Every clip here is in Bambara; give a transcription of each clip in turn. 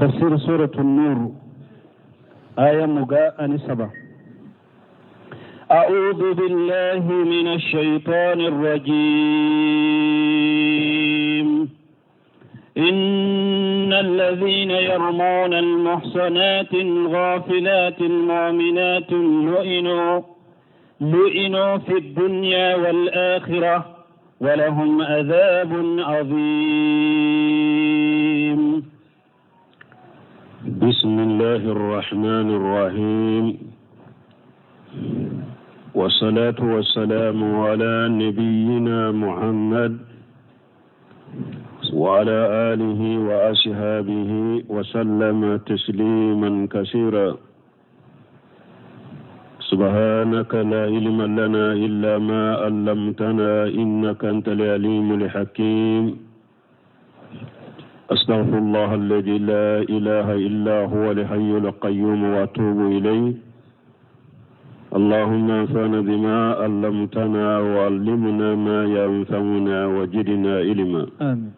Tafsir suratu Nur aya 23. أعوذ بالله من الشيطان الرجيم. إن الذين يرمون المحصنات الغافلات المؤمنات لئنوا في الدنيا والآخرة ولهم عذاب عظيم. بسم الله الرحمن الرحيم، والصلاة والسلام على نبينا محمد وعلى آله وأصحابه وسلم تسليما كثيرا. سبحانك لا علم لنا إلا ما علمتنا إنك أنت العليم الحكيم. أستغفر الله الذي لا إله إلا هو الحي القيوم وأتوب إليه. اللهم انفعنا بما علمتنا وعلمنا ما ينفعنا وزدنا علما. آمين.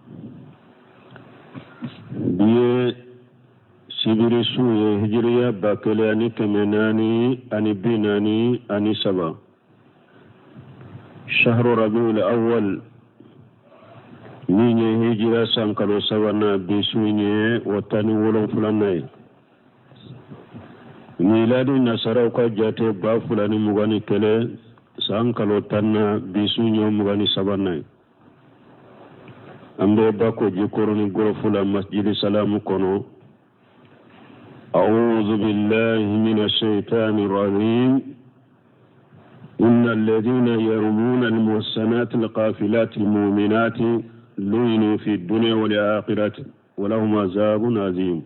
Bi ye sibiri su ye, hijiriya 1443, shahru rabiul awwal, min ye hijira san kalo sabanan, bi su ye o 17nan ye. Miladi nasaraw ka jate 2021 san kalo 10na, bi su ye 23nan ye. An bɛ Bako Jikɔrɔni gɔrɔfu la, masjidi Salamu kɔnɔ. أعوذ بالله من الشيطان الرجيم. إن الذين يرمون المحصنات الغافلات المؤمنات لعنوا في الدنيا والآخرة ولهم عذاب عظيم.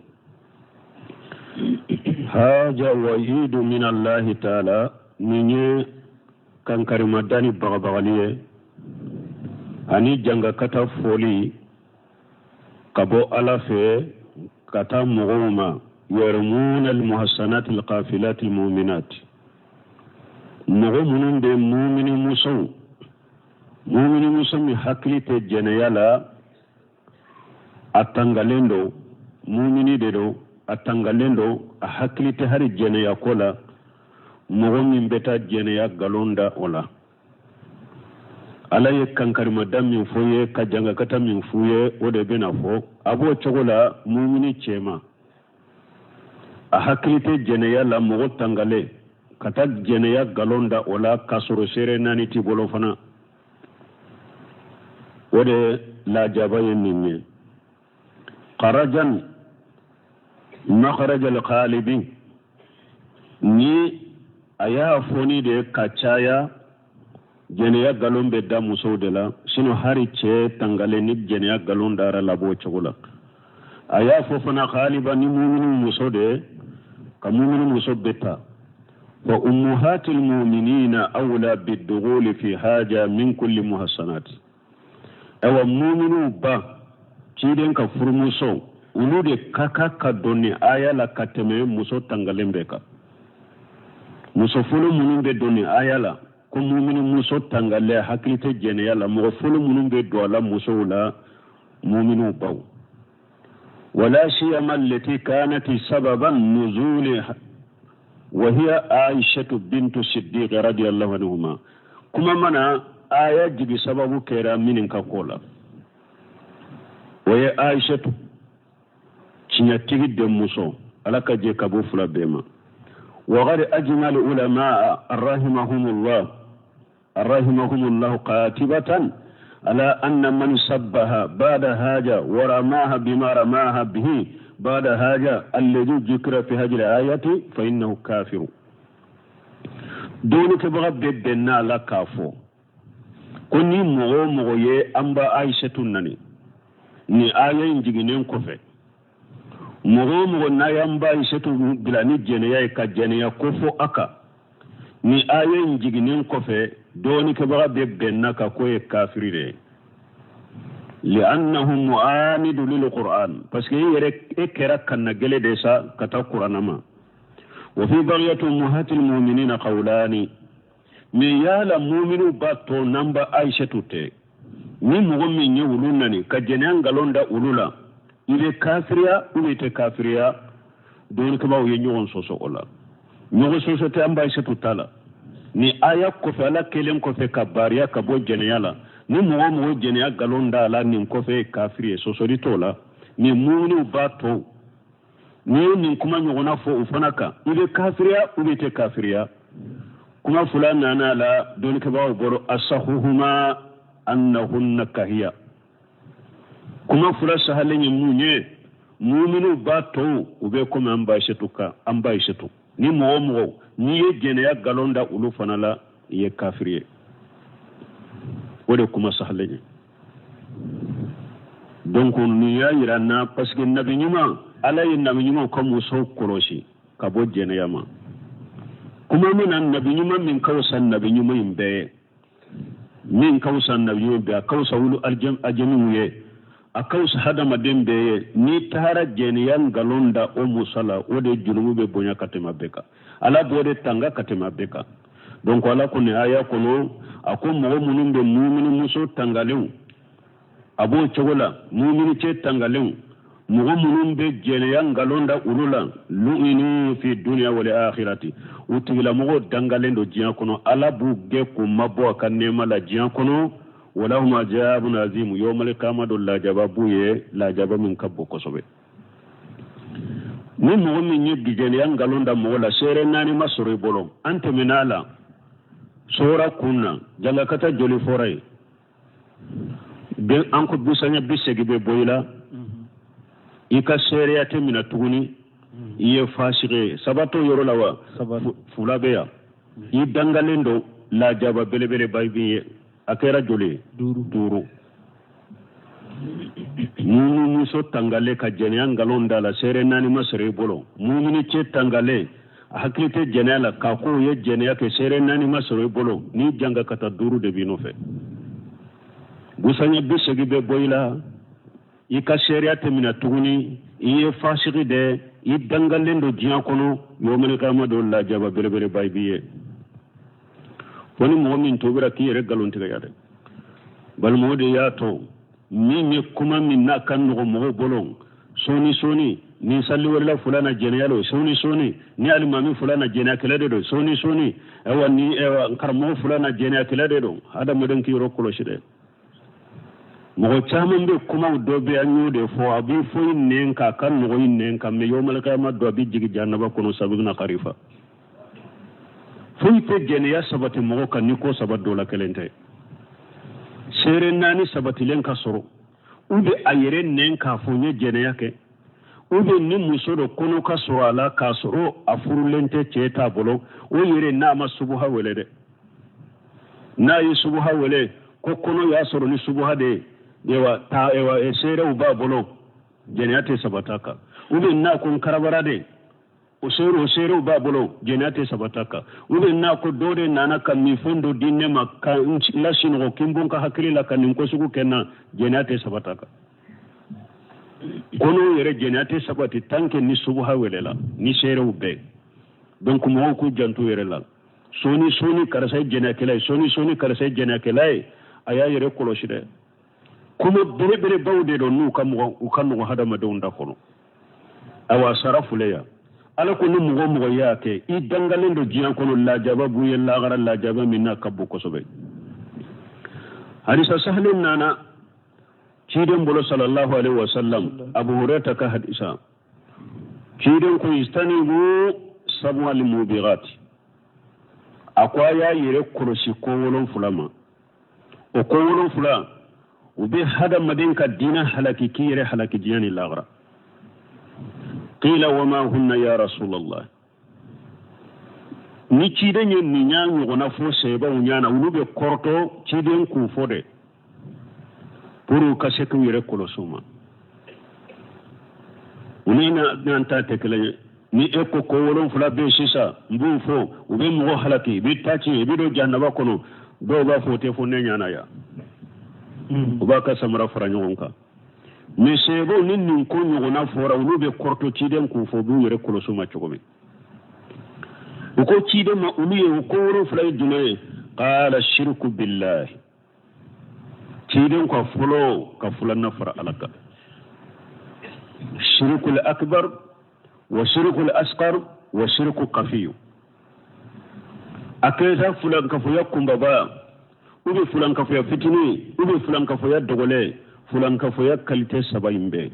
هذا وعيد من الله تعالى. Nin ye kankarimada ni bagabagali ye ani jangakata fɔli ka bɔ Ala fɛ ka taa mɔgɔw ma. يرمون المحصنات الغافلات المؤمنات, mɔgɔ minnu bɛ mumini musow, mumini muso min hakili tɛ jɛnɛya la, a tangalen don, mumini de don, a tangalen don, a hakili tɛ hali jɛnɛya ko la, mɔgɔ min bɛ taa jɛnɛya nkalon da o la, Ala ye kankarimada min fɔ ye ka jangakata min f'u ye, o de bɛna fɔ. A b'o cogo la mumini cɛma, a hakili tɛ jɛnɛya la, mɔgɔ tangalen ka taa jɛnɛya nkalon da o la k'a sɔrɔ seere naani t'i bolo fana, o de lajaba ye nin ye. Kharajan makharajal ghalibi, ni a y'a fɔni de ka caya, jɛnɛya nkalon bɛ da musow de la. Sinon hari cɛ tangalen, ni jɛnɛya nkalon dara la, b'o cogo la. A y'a fɔ fana ghaliba ni mumini muso de ka mumini muso bɛ ta. Fa ummuhatil muminina awla bidughuli fi haja min kulli muhassanat. Ayiwa, muminiw ba, ciden ka furumuso, olu de ka kan ka don ni aya la ka tɛmɛ muso tangalen bɛɛ kan. Muso fɔlɔ minnu bɛ don ni aya la ko mumini muso tangalen hakili tɛ jɛnɛya la, mɔgɔ fɔlɔ minnu bɛ don a la musow la, muminiw baw. ولا سيما التي كانت سببا نزول وهي عائشة بنت الصديق رضي الله عنهما. Kuma mana aya jigi sababu kɛra minnu ka ko la, o ye Aishatu tiɲɛtigi denmuso, Ala ka jɛ ka bɔ fila bɛɛ ma. وقد أجمع العلماء رحمهم الله قاطبة على أن من سبها بعد هذا ورماها بما رماها به بعد هذا الذي ذكر في هذه الآية فإنه كافر. Dɔnnikɛbaga bɛɛ bɛnna la k'a fɔ ko ni mɔgɔ o mɔgɔ ye an ba Ayisatu nani ni aya in jiginnen kɔfɛ, mɔgɔ o mɔgɔ n'a y'an ba Ayisatu bila ni jɛnɛya ye ka jɛnɛya ko fɔ a kan ni aya in jiginnen kɔfɛ, dɔnnikɛbaga bɛɛ bɛnna ka k'o ye kafiri de ye. لأنه معاند للقرآن, parce que e yɛrɛ e kɛra kannagɛlɛ de sa ka taa kuranna ma. وفي بقية أمهات المؤمنين قولان. Min yala muminu ba tɔ n'an ba Aishatu tɛ, ni mɔgɔ min ye olu nani ka jɛnɛya nkalon da olu la I bɛ kafiriya ou bien i tɛ kafiriya? Dɔnnikɛbaaw ye ɲɔgɔn sɔsɔ o la. Ɲɔgɔn sɔsɔ tɛ an ba Aïssatou ta la. Ni aya kɔfɛ, Ala kelen kɔfɛ ka bariya ka bɔ jɛnɛya la, ni mɔgɔ o mɔgɔ jɛnɛya nkalon da a la nin kɔfɛ, ye kafiri ye, sɔsɔli t'o la. Ni muminiw ba tɔw, n'i ye nin kuma ɲɔgɔnna fɔ u fana kan, i bɛ kafiriya ou bien i tɛ kafiriya? Kuma fila nana a la dɔnnikɛbaaw bolo. Asahuhuma annahunna kahiya. Kuma fila sahalen ye mun ye? Muminiw ba tɔw, u bɛ komi an ba Aïssatou kan, an ba Aïssatou. Ni mɔgɔ o mɔgɔ n'i ye jɛnɛya nkalon da olu fana la, i ye kafiri ye. O de kuma sahalen ye. Donc nin y'a yira n na, parce que nabi ɲuman, Ala ye nabi ɲumanw ka musow kɔlɔsi ka bɔ jɛnɛya ma. Kuma min na, nabi ɲuman min ka fisa nabi ɲuman in bɛɛ ye, min ka fisa nabi ɲuman bɛɛ, a ka fisa olu ajamiw ye, a ka fisa hadamaden bɛɛ ye, n'i taara jɛnɛya nkalon da o muso la, o de jurumu bɛ bonya ka tɛmɛ bɛɛ kan. Ala b'o de tanga ka tɛmɛ bɛɛ kan. Donc Ala ko nin aya kɔnɔ, a ko mɔgɔ minnu bɛ mumini muso tangalenw, a b'o cogo la mumini cɛ tangalenw, mɔgɔ minnu bɛ jɛnɛya nkalon da olu la, lu'inu fi dunya wal akhirati, u tigilamɔgɔw dangalen don diɲɛ kɔnɔ, Ala b'u gɛn k'u mabɔ a ka nɛɛma la diɲɛ kɔnɔ. Walahum azabun azimu yawmal qiyamah don lajaba b'u ye, lajaba min ka bon kosɛbɛ. Ni mɔgɔ min ye jɛnɛya nkalon da mɔgɔ la, seere naani ma sɔrɔ i bolo, an tɛmɛna a la sora kun na, jangakata joli fɔra ye? Den an ko busanya 80 bɛ bɔ i la, i ka seereya tɛ minɛ tuguni, i ye fasigi ye. Saba t'o yɔrɔ la wa? Fila bɛ yan. I dangalen don, lajaba belebeleba b'i ye. A kɛra joli ye? Duuru. Mumini muso tangalen ka jɛnɛya nkalon da la, seere naani ma sɔrɔ i bolo. Mumini cɛ tangalen, a hakili tɛ jɛnɛya la, k'a ko ye jɛnɛya kɛ, seere naani ma sɔrɔ i bolo, n'i janga ka taa, duuru de b'i nɔfɛ. Busanya 80 bɛ bɔ i la, i ka seereya tɛ minɛ tuguni, i ye fasigi de, i dangalen don diɲɛ kɔnɔ, yawmal qiyamah don lajaba belebeleba b'i ye. Fo ni mɔgɔ min tobira k'i yɛrɛ nkalon tigɛ ya dɛ. Balimaw, de y'a to min ye kuma min n'a ka nɔgɔ mɔgɔw bolo, sɔɔni sɔɔni ni saliwɛrɛla fulana jɛnɛya don, sɔɔni sɔɔni ni alimami fulana jɛnɛya kɛlɛ de don, sɔɔni sɔɔni ayiwa ni ayiwa karamɔgɔ fulana jɛnɛya kɛlɛ de don. Hadamaden k'i yɔrɔ kɔlɔsi dɛ. Mɔgɔ caman bɛ kumaw dɔ bɛ, an y'o de fɔ, a bɛ fɔ i nɛn kan, a ka nɔgɔ i nɛn kan, mais yawmal qiyamah don a bɛ jigin jahanaba kɔnɔ sabina karifa. Foyi tɛ jɛnɛya sabati mɔgɔ kan ni ko saba dɔ la kelen tɛ. Seere naani sabatilen ka sɔrɔ, u bɛ a yɛrɛ nɛn k'a fɔ n ye jɛnɛya kɛ, u bɛ ni muso dɔ kɔnɔ ka sɔrɔ a la k'a sɔrɔ a furulen tɛ, cɛ t'a bolo, o yɛrɛ n'a ma subuha wele dɛ. N'a ye subuha wele ko kɔnɔ y'a sɔrɔ ni subuha de ye, ewa ta ewa seerew b'a bolo, jɛnɛya tɛ sabata kan. U bɛ n'a ko n karabara de, o seere o seerew b'a bolo, jɛnɛya tɛ sabata kan. U bɛ n'a ko dɔ de nana ka minfɛn dɔ di ne ma ka n lasinɔgɔ, k'i bɔ n ka hakili la ka nin ko sugu kɛ n na, jɛnɛya tɛ sabata kan. Kɔnɔ yɛrɛ jɛnɛya tɛ sabati tant que ni subuha welela ni seerew bɛɛ. Donc mɔgɔw k'u janto yɛrɛ la. Sɔɔni sɔɔni karisa ye jɛnɛyakɛla ye, sɔɔni sɔɔni karisa ye jɛnɛyakɛla ye, a y'a yɛrɛ kɔlɔsi dɛ. Kuma belebelebaw de don n'u ka mɔgɔ u ka nɔgɔ hadamadenw da kɔnɔ. Ayiwa, sara filɛ yan. Ala ko ni mɔgɔ o mɔgɔ y'a kɛ, i dangalen don diɲɛ kɔnɔ, lajaba b'u ye lagara, lajaba min n'a ka bon kosɛbɛ. Hadisa sahalen nana ciden bolo sallallahu alaihi wasallam, Abu Hurairah ka hadisa. Ciden ko ijtanibu sab'al mubigat, a ko a y'a yɛrɛ kɔlɔsi ko wolonfila ma. O ko wolonfila u bɛ hadamaden ka diinɛ halaki, k'i yɛrɛ halaki diɲɛ ni lagara. Qila wama hunna ya rasulallah. Ni ciden ye nin y'a ɲɔgɔnna fɔ sɛbɛnw ɲana, olu bɛ kɔrɔtɔ ciden k'u fɔ dɛ, pour ka se k'u yɛrɛ kɔlɔsi u ma. U ni n'an ta tɛ kelen ye. Ni e ko ko wolonfila bɛ yen sisan, n b'u fɔ, u bɛ mɔgɔ halaki, i bɛ taa tiɲɛ, i bɛ don jahanaba kɔnɔ, dɔw b'a fɔ o tɛ fɔ ne ɲana yan. U b'a ka samara fara ɲɔgɔn kan. Mais sɛbɛnw ni nin ko ɲɔgɔnna fɔra, olu bɛ kɔrɔtɔ ciden k'u fɔ, u b'u yɛrɛ kɔlɔsi u ma cogo min. U ko ciden ma, olu ye o ko wolonfila ye jumɛn ye? Qala shirku billahi. Ciden ka fɔlɔ ka filanan fara Ala kan. Shirikul akbar wa shirikul asghar wa shiriku kafiyu. A kɛra fulankafoya kunbaba ou bien fulankafoya fitinin ou bien fulankafoya dogolen, fulankafoya qualité saba in bɛɛ,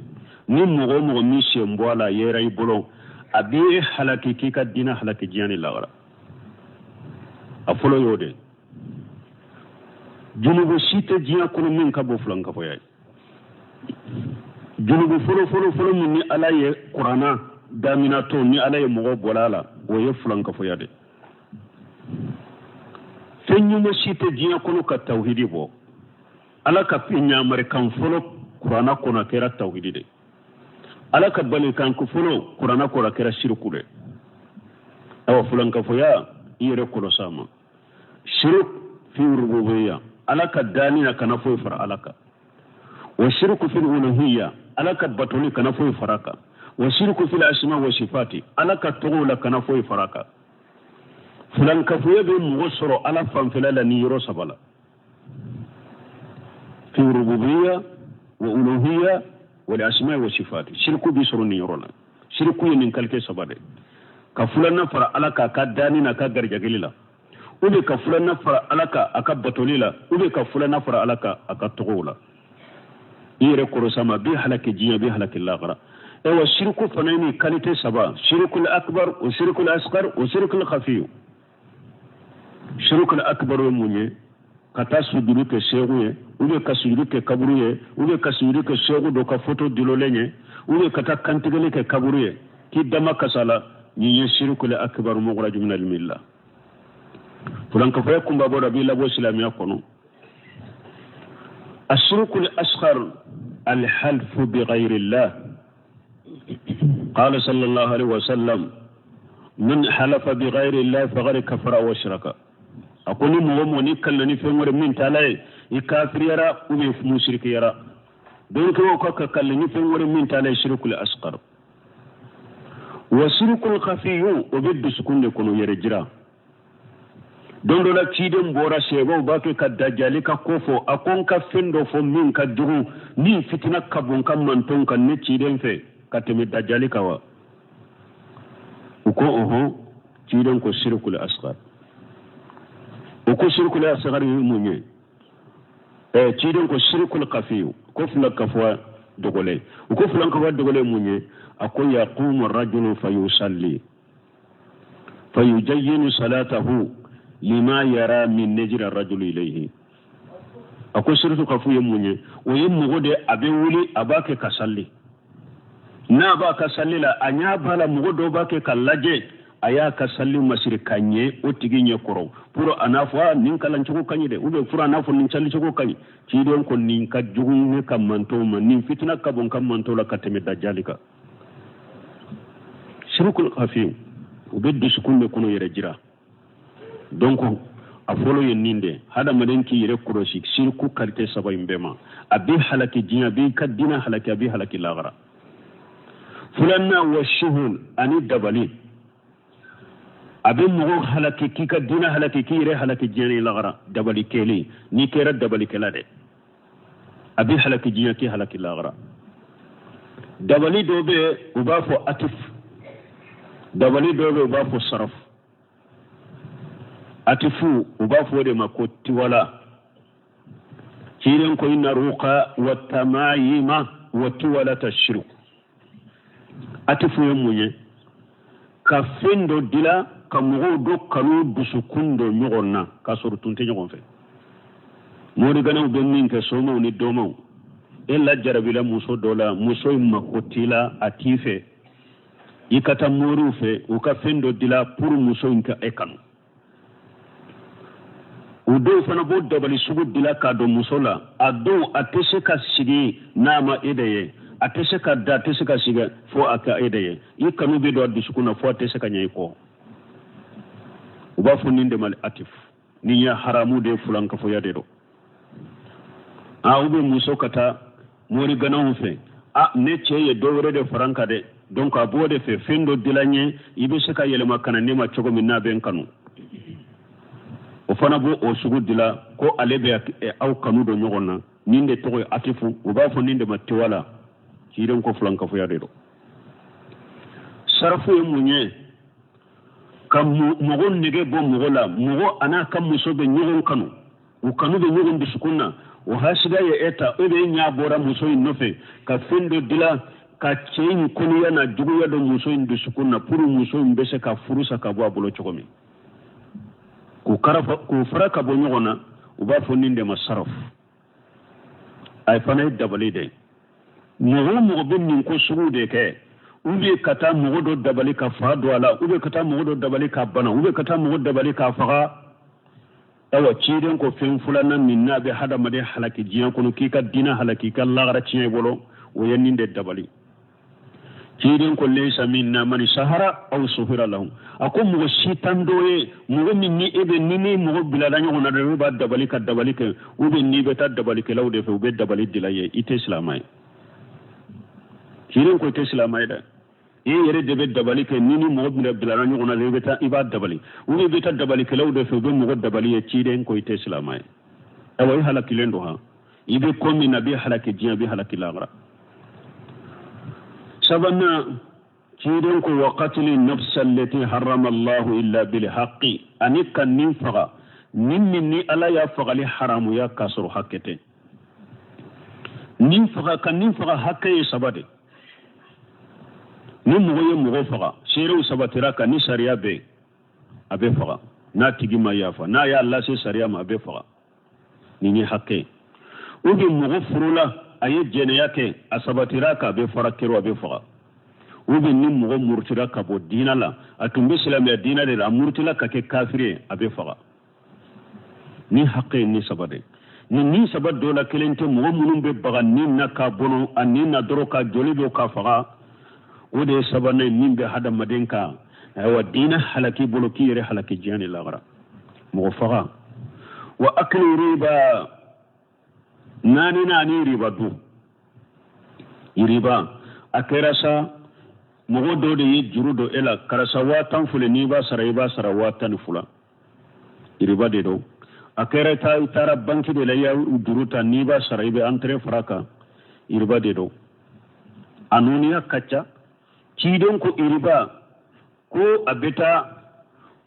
ni mɔgɔ o mɔgɔ min sen bɔ a la, a yera i bolo, a b'i halaki k'i ka diinɛ halaki diɲɛ ni lahara. A fɔlɔ y'o de, junubu si tɛ diɲɛ kɔnɔ min ka bon fulankafoya ye. Junubu fɔlɔ fɔlɔ fɔlɔ min ni Ala ye kuranna daminatɔ ni Ala ye mɔgɔ bɔra a la, o ye fulankafoya de. Fɛn ɲuman si tɛ diɲɛ kɔnɔ ka tawhidi bɔ. Ala ka ɲamarikan fɔlɔ kuranna kɔnɔ, a kɛra tawhidi de. Ala ka balikan fɔlɔ kuranna kɔnɔ, a kɛra siriku de. Awa, fulankafoya, i yɛrɛ kɔlɔsi a ma. Shirik fi rububiyya, Ala ka danni na, kana foyi fara Ala kan. Wa shiriku fil uluhiyya, Ala ka batoli, kana foyi fara kan. Wa shiriku fil asma wa sifati, Ala ka tɔgɔw la, kana foyi fara kan. Fulankafoya bɛ mɔgɔ sɔrɔ Ala fanfɛla la ni yɔrɔ saba la: fi rububiyya wa uluhiyya wal asma wa sifati. Shiriku bi sɔrɔ nin yɔrɔ la. Shiriku ye nin qualité saba de: ka fulanna fara Ala kan a ka danni na, a ka garijɛgɛli la, ou bien ka fulanna fara Ala kan a ka batoli la, ou bien ka fulanna fara Ala kan a ka tɔgɔw la. I yɛrɛ kɔrɔsa ma, a b'i halaki diɲɛ, a b'i halaki lahara. Ayiwa, shiriku fana ye nin qualité saba: shirikul akbar o shirikul asghar o shirikul khafiyu. Shirikul akbar ye mun ye? Ka taa sujuru kɛ seegu ye, ou bien ka sujuru kɛ kaburu ye, ou bien ka sujuru kɛ seegu dɔ ka foto dilolen ye, ou bien ka taa kantigɛli kɛ kaburu ye k'i dama kasa la. Nin ye shirikul akbar mukhraju min al milla. Fulankafoya kunba bɔ dɔ b'i labɔ silamɛya kɔnɔ. الشرك الأصغر الحلف بغير الله. قال صلى الله عليه وسلم: من حلف بغير الله فقد كفر وأشرك. A ko ni mɔgɔ mɔgɔ ni kalila ni fɛn wɛrɛ min t'Ala ye, i kafiriyara ou bien musirikiyara. Donc o ka kalila ni fɛn wɛrɛ min t'Ala ye, shirikul asghar. Wa shirikul khafiyu, o bɛ dusukun de kɔnɔ, yɛrɛ jira. Don dɔ la, ciden bɔra, sɛbɛw b'a kɛ ka dajali ka ko fɔ. A ko: n ka fɛn dɔ fɔ min ka jugu, min fitina ka bon ka mantonw kan ne ciden fɛ ka tɛmɛ dajali kan wa? U ko: ɔhɔn. Ciden ko: shirikul asghar. U ko: shirikul asghar ye mun ye? Ciden ko: shirikul khafiyu, ko fulankafoya dogolen. U ko: fulankafoya dogolen mun ye? A ko: yaqumu rajulu fayusalli fayujayyinu salatahu lima yara min najra rajulu ilayhi. A ko shirikul khafiyu ye mun ye? O ye mɔgɔ de a bɛ wuli, a b'a kɛ ka salli. N'a b'a ka salli la, a ɲɛ b'a la mɔgɔ dɔw b'a kɛ ka lajɛ. A y'a ka salli masiri ka ɲɛ o tigi ɲɛ kɔrɔ pour a n'a fɔ: a nin kalancogo ka ɲi dɛ, ou bien pour a n'a fɔ nin salicogo ka ɲi. Ciden ko: nin ka jugu ne ka mantɔw ma, nin fitina ka bon ka mantɔw la ka tɛmɛ dajali kan. Shirikul khafiyu, o bɛ dusukun de kɔnɔ, yɛrɛ jira. Donc a fɔlɔ ye nin de: hadamaden k'i yɛrɛ kɔlɔsi siriku qualité saba in bɛɛ ma. A b'i halaki diɲɛ, a b'i ka diinɛ halaki, a b'i halaki lahara. Filanan, wa sihir, ani dabali, a bɛ mɔgɔ halaki k'i ka diinɛ halaki, k'i yɛrɛ halaki diɲɛ ni lahara. Dabali kɛlen, n'i kɛra dabalikɛla dɛ, a bɛ halaki diɲɛ k'i halaki lahara. Dabali dɔw bɛ yen, u b'a fɔ atif. Dabali dɔw bɛ yen, u b'a fɔ saraf. Atifu, u b'a fɔ o de ma ko tiwala. Ciden ko: inna ruqa wa tamayima wa tiwalata shirk. Atifu ye mun ye? Ka fɛn dɔ dila ka mɔgɔw dɔ kanu dusukun dɔ ɲɔgɔn na k'a sɔrɔ tun tɛ ɲɔgɔn fɛ. Moriganaw bɛ min kɛ somaw ni dɔmaw, e lajarabila muso dɔ la, muso in mako t'i la, a t'i fɛ, i ka taa moriw fɛ, u ka fɛn dɔ dila pour muso in ka e kanu. U dɔw fana b'o dabali sugu dila k'a don muso la. A dɔw a tɛ se ka sigi n'a ma e de ye, a tɛ se ka da, a tɛ se ka sigi fo a ka e de ye. I kanu bɛ don a dusukun na fo a tɛ se ka ɲɛ i kɔ. U b'a fɔ nin de ma atif. Nin ye haramu de ye, fulankafoya de don. A u bɛ muso ka taa moriganaw fɛ: a ne cɛ ye dɔ wɛrɛ de fara n kan dɛ, donc a b'o de fɛ, fɛn dɔ dila n ye, i bɛ se ka yɛlɛma ka na ne ma cogo min n'a bɛ n kanu. O fana b'o o sugu dila ko ale bɛ aw kanu don ɲɔgɔn na. Nin de tɔgɔ ye atifu, u b'a fɔ nin de ma tiwala. Ciden ko fulankafoya de don. Sarafu ye mun ye? Ka mɔgɔ nege bɔ mɔgɔ la, mɔgɔ an'a ka muso bɛ ɲɔgɔn kanu, u kanu bɛ ɲɔgɔn dusukun na, o hasidiya ye e ta, e bɛ e ɲɛ bɔra muso in nɔfɛ ka fɛn dɔ dilan ka cɛ in kɔniya n'a juguya don muso in dusukun na pour muso in bɛ se ka furu sa ka bɔ a bolo cogo min, k'u fara ka bɔ ɲɔgɔn na, u b'a fɔ nin de ma sarafu. A fana ye dabali de ye. Mɔgɔ o mɔgɔ bɛ nin ko sugu de kɛ, ou bien ka taa mɔgɔ dɔ dabali ka fa don a la, ou bien ka taa mɔgɔ dɔ dabali ka bana, ou bien ka taa mɔgɔ dabali k'a faga. Awa, ciden ko fɛn filanan min n'a bɛ hadamaden halaki diɲɛ kɔnɔ, k'i ka diinɛ halaki, k'i ka lagara tiɲɛ i bolo, o ye nin de dabali. Ciden ko laysa minna man sahara aw suhira lahu. A ko mɔgɔ si t'an dɔ ye, mɔgɔ min ni e bɛ ni ni mɔgɔ bilala ɲɔgɔn na dɔrɔn, i b'a dabali ka dabali kɛ, ou bien n'i bɛ taa dabalikɛlaw de fɛ, u bɛ dabali dila ye, i tɛ silamɛ ye. Ciden ko i tɛ silamɛ ye dɛ, i yɛrɛ de bɛ dabali kɛ, ni ni mɔgɔ bilala ɲɔgɔn na dɔrɔn, i bɛ taa i b'a dabali, ou bien i bɛ taa dabalikɛlaw de fɛ, u bɛ mɔgɔ dabali ye. Ciden ko i tɛ silamɛ ye. Ayiwa, i halakilen don han, i bɛ ko min na, a bɛ halaki diɲɛ, a bɛ halaki lahara. Sabanan, ciden ko wa qatli nafsa allati harrama Allahu illa bil haqqi, ani ka nin faga, nin min ni Ala y'a fagali haramuya k'a sɔrɔ hakɛ tɛ. Nin faga, ka nin faga hakɛ ye saba de. Ni mɔgɔ ye mɔgɔ faga, seerew sabatira kan, ni sariya bɛ yen, a bɛ faga. N'a tigi ma yafa, n'a y'a lase sariya ma, a bɛ faga. Nin ye hakɛ ye. Ou bien mɔgɔ furula, a ye jɛnɛya kɛ, a sabatira kan, a bɛ fara kero, a bɛ faga. Ou bien ni mɔgɔ murutira ka bɔ diinɛ la, a tun bɛ silamɛya diinɛ de la, a murutila ka kɛ kafiri ye, a bɛ faga. Ni hakɛ ye ni saba de. Ni nin saba dɔ la kelen tɛ, mɔgɔ minnu bɛ baga nin na k'a bɔnɔ a nin na dɔrɔn ka joli bɔ k'a faga, o de ye sabanan ye min bɛ hadamaden kan. Ayiwa, diinɛ halaki bolo, k'i yɛrɛ halaki diɲɛ ni lahara. Mɔgɔ faga. Wa akili riba, naani naani riba dun. Riba a kɛra sa, mɔgɔ dɔ de ye juru don e la, karisa 10,000 filɛ, n'i b'a sara i b'a sara 12,000, riba de don. A kɛra i taara banki de la, i y'a juru ta, n'i b'a sara i bɛ intérêt fara kan, riba de don. A nɔniya ka ca. Ciden ko riba ko a bɛ taa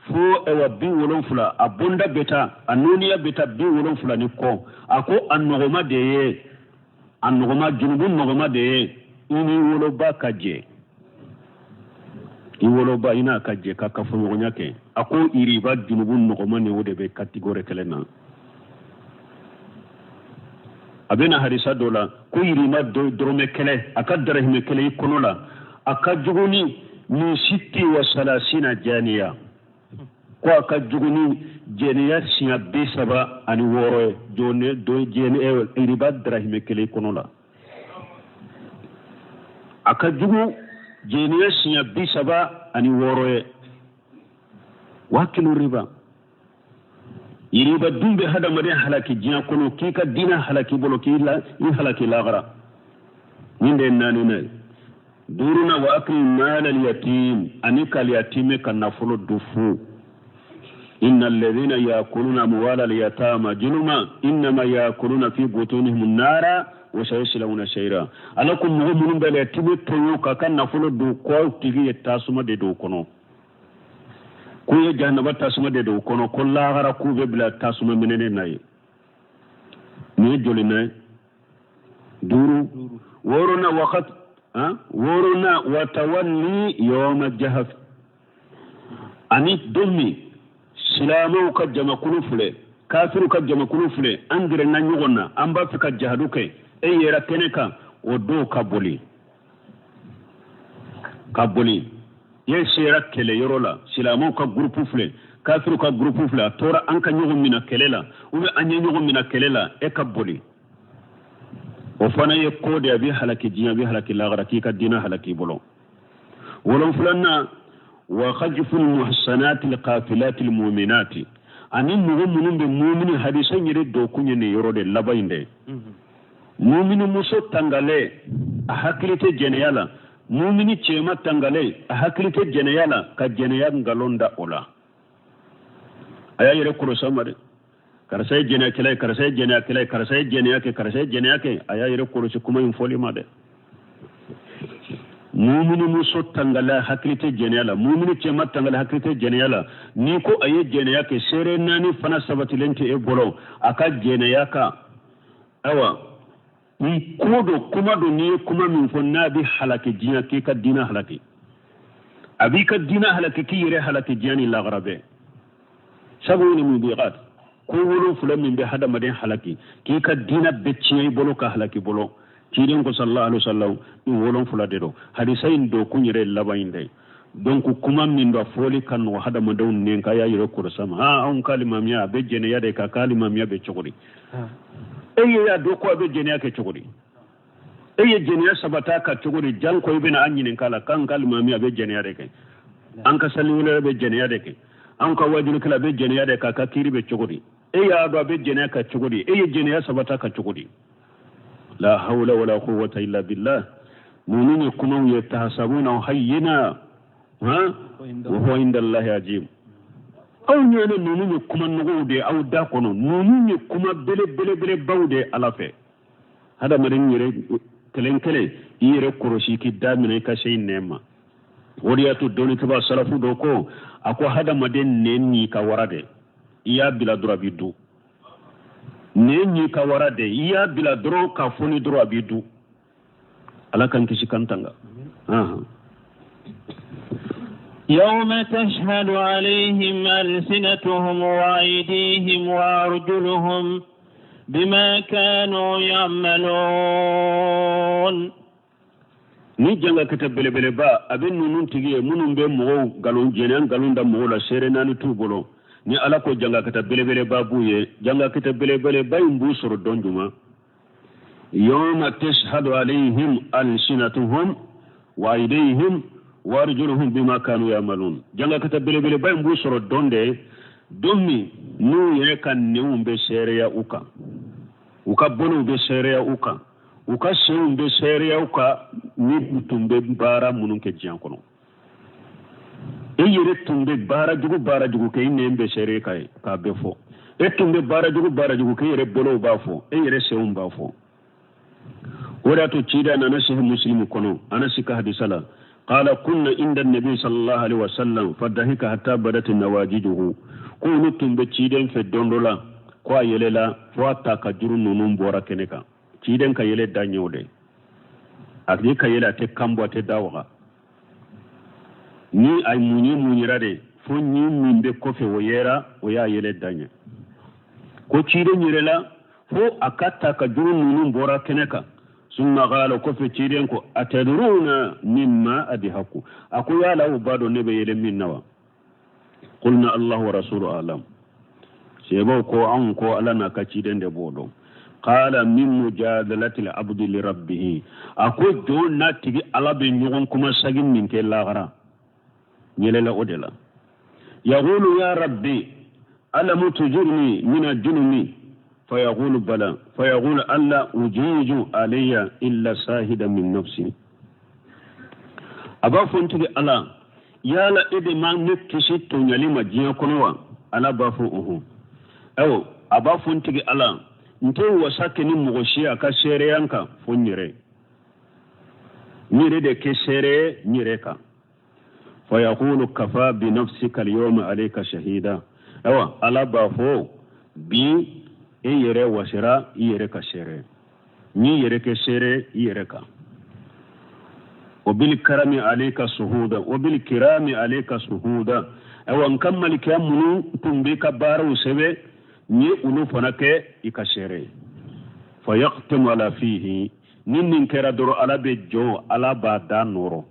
fo ɛwa 70, a bonda bɛ taa, a nɔniya bɛ taa 70 ni kɔ. A ko a nɔgɔma de ye, a nɔgɔma, junubu nɔgɔma de ye i ni woloba ka jɛ, i woloba i n'a ka jɛ ka kafoɲɔgɔnya kɛ. A ko iriba junubu nɔgɔma ni o de bɛ katigore kelen na. A bɛ na hadisa dɔ la ko iriba dɔrɔmɛ kelen, a ka darahimɛ kelen i kɔnɔ la, a ka jugu ni min sitti wa salasina janiya, ko a ka jugu ni jɛnɛya siɲɛ 36 ye, jɔn do jɛnɛ iriba darahimɛ kelen i kɔnɔ la. A ka jugu jɛnɛya siɲɛ 36 ye. Wa kilo riba. Iriba dun bɛ hadamaden halaki diɲɛ kɔnɔ, k'i ka diinɛ halaki bolo, k'i la i halaki lahara. Nin de ye naaninan ye. Duurunan, wa akili maal yatim, ani ka yatime ka nafolo dun fu. Inna alladhina yakuluna amwala al-yatama zulma innama yakuluna fi butunihim nara wa sayaslawna sa'ira. Ala ko mɔgɔ minnu bɛ yatime tɔɲɔ k'a ka nafolo dun, k'aw tigi ye tasuma de don o kɔnɔ, k'u ye jahanaba tasuma de don o kɔnɔ, ko lahara k'u bɛ bila tasuma minɛnen na ye. Nin ye joli na ye? Duuru. Wɔɔrɔnan, waqat wɔɔrɔnan, wa tawalli yawma jahaf, ani don min silamɛw ka jamakulu filɛ, kafiriw ka jamakulu filɛ, an gɛrɛna ɲɔgɔn na, an b'a fɛ ka jahadu kɛ, e yɛrɛ kɛnɛ kan, o don ka boli, ka boli. E sera kɛlɛyɔrɔ la, silamɛw ka gurupu filɛ, kafiriw ka gurupu filɛ, a tora an ka ɲɔgɔn minɛ kɛlɛ la, ou bien an ye ɲɔgɔn minɛ kɛlɛ la, e ka boli. O fana ye ko de, a bɛ halaki diɲɛ, a bɛ halaki lahara, k'i ka diinɛ halaki i bolo. Wolonfilanan, wa khajful muhsanati alqafilati almu'minati, ani mɔgɔ minnu bɛ mumini, hadisa in yɛrɛ dɔ kun ye nin yɔrɔ de laban in dɛ. Mumini muso tangalen, a hakili tɛ jɛnɛya la. Mumini cɛma tangalen, a hakili tɛ jɛnɛya la, ka jɛnɛya nkalon da o la. A y'a yɛrɛ kɔlɔsi a ma dɛ. Karisa ye jɛnɛyakɛla ye, karisa ye jɛnɛyakɛla ye, karisa ye jɛnɛya kɛ, karisa ye jɛnɛya kɛ. A y'a yɛrɛ kɔlɔsi kuma in fɔli ma dɛ. Mumini muso tangala hakili tɛ jɛnɛya la, mumini cɛma tangala hakili tɛ jɛnɛya la. N'i ko a ye jɛnɛya kɛ, seere naani fana sabatilen tɛ e bolo a ka jɛnɛya kan. Ayiwa, ni ko don, kuma don, n'i ye kuma min fɔ n'a bɛ halaki diɲɛ, k'i ka diinɛ halaki, a b'i ka diinɛ halaki, k'i yɛrɛ halaki diɲɛ ni lahara bɛɛ. Sabu ni mubiqat, ko wolonfila min bɛ hadamaden halaki, k'i ka diinɛ bɛɛ tiɲɛ i bolo ka halaki bolo. Ciden ko sallallahu alaihi wasallam, nin wolonfila de don. Hadisa in don kun yɛrɛ laban in de. Donc kuma min don, fɔli ka nɔgɔ hadamadenw nɛn ka y'a yɛrɛ kɔrɔsa ma. Aa, anw ka limamiya a bɛ jɛnɛya de kan, k'a limamiya bɛ cogo di? E ye y'a dɔn ko a bɛ jɛnɛya kɛ cogo di? E ye jɛnɛya sabata ka cogo di? Janko i bɛna an ɲininka la k'an ka limamiya bɛ jɛnɛya de kɛ, an ka saliwele bɛ jɛnɛya de kɛ, an ka wajulikɛla bɛ jɛnɛya de kɛ, a ka kiiri bɛ cogo di? E y'a dɔn a bɛ jɛnɛya ka cogo di? E ye jɛnɛya sabata ka cogo di? La hawla wala quwwata illa billah. Ninnu ye kumaw ye, tahsabuna hayyina ha wa huwa inda Allahi azim. Aw ɲɛ ne ninnu ye kuma nɔgɔw de ye aw da kɔnɔ, ninnu ye kuma belebelebelebaw de ye Ala fɛ. Hadamaden yɛrɛ kelen kelen, i yɛrɛ kɔlɔsi k'i da minɛ i ka se i nɛn ma. O de y'a to dɔnnikɛbaa salafu dɔ ko, a ko hadamaden nɛn n'i ka wara de, i y'a bila dɔrɔn a b'i dun. Nɛn n'i ka wara de, i y'a bila dɔrɔn k'a foni dɔrɔn a b'i dun. Ala k'an kisi k'an tanga. يوم تشهد عليهم ألسنتهم وأيديهم وأرجلهم بما كانوا يعملون. Ni janga kɛtɛ belebeleba a bɛ ninnu tigi ye minnu bɛ mɔgɔw nkalon, jɛnɛya nkalon da mɔgɔw la, seere naani t'u bolo. Ni Ala ko janga kɛtɛ belebeleba b'u ye, janga kɛtɛ belebeleba in b'u sɔrɔ don jumɛn? Yawma tashhadu alayhim alsinatuhum wa aydihim wa arjuluhum bima kanu ya'malun. Janga kɛtɛ belebeleba in b'u sɔrɔ don de, don min n'u yɛrɛ ka nɛnw bɛ seereya u kan, u ka bolow bɛ seereya u kan, u ka senw bɛ seereya u kan, ni u tun bɛ baara minnu kɛ diɲɛ kɔnɔ. E yɛrɛ tun bɛ baara jugu baara jugu kɛ, i nɛn bɛ seere ka ye k'a bɛɛ fɔ. E tun bɛ baara jugu baara jugu kɛ, i yɛrɛ bolow b'a fɔ, e yɛrɛ senw b'a fɔ. O de y'a to ciden nana sahih Muslim kɔnɔ, Anasi ka hadisa la, qala kunna inda nabi sallallahu alaihi wasallam fadahika hatta badat nawajiduhu. Ko olu tun bɛ ciden fɛ don dɔ la, ko a yɛlɛla fo a ta ka juru ninnu bɔra kɛnɛ kan. Ciden ka yɛlɛ da ɲɛw de, a tigi ka yɛlɛ, a tɛ kan bɔ, a tɛ da waga. Ni a munye munyera de, fo ɲin min bɛ kɔfɛ o yera, o y'a yɛlɛ da ɲɛ. Ko ciden yɛlɛla fo a ka ta ka juru ninnu bɔra kɛnɛ kan. Summa qala, kɔfɛ ciden ko atadruna mimma adhaku, a ko yala aw b'a dɔn ne bɛ yɛlɛ min na wa? Qulna Allahu wa rasuluhu a'lam. Sebaw ko anw ko Ala n'a ka ciden de b'o dɔn. Qala min mujadalati al-abdi li rabbih, a ko jɔn n'a tigi Ala bɛ ɲɔgɔn kuma sagin min kɛ lahara, yɛlɛla o de la. Yaqulu ya rabbi alam tujurni min al-junumi, fayaqulu bala, fayaqulu alla ujiju alayya illa sahida min nafsi. A b'a fɔ n tigi Ala, yala e de ma ne kisi tɔɲɔli ma diɲɛ kɔnɔ wa? Ala b'a fɔ ɔhɔn. Ayiwa, a b'a fɔ n tigi Ala, n tɛ wasa kɛ ni mɔgɔ si a ka seereya kan fo n yɛrɛ, n yɛrɛ de kɛ seere n yɛrɛ kan. Fayaqulu kafa bi nafsika al-yawma alayka shahida. Ayiwa, Ala b'a fɔ bi e yɛrɛ wasera i yɛrɛ ka seere, n'i yɛrɛ kɛ seere i yɛrɛ kan. Wa bil karami alayka suhuda, wa bil kirami alayka suhuda. Ayiwa, n ka malikiya minnu tun b'i ka baaraw sɛbɛn, n ye olu fana kɛ i ka seere ye. Fa yaqtimu ala fihi, ni nin kɛra dɔrɔn Ala bɛ jɔ, Ala b'a da nɔrɔ.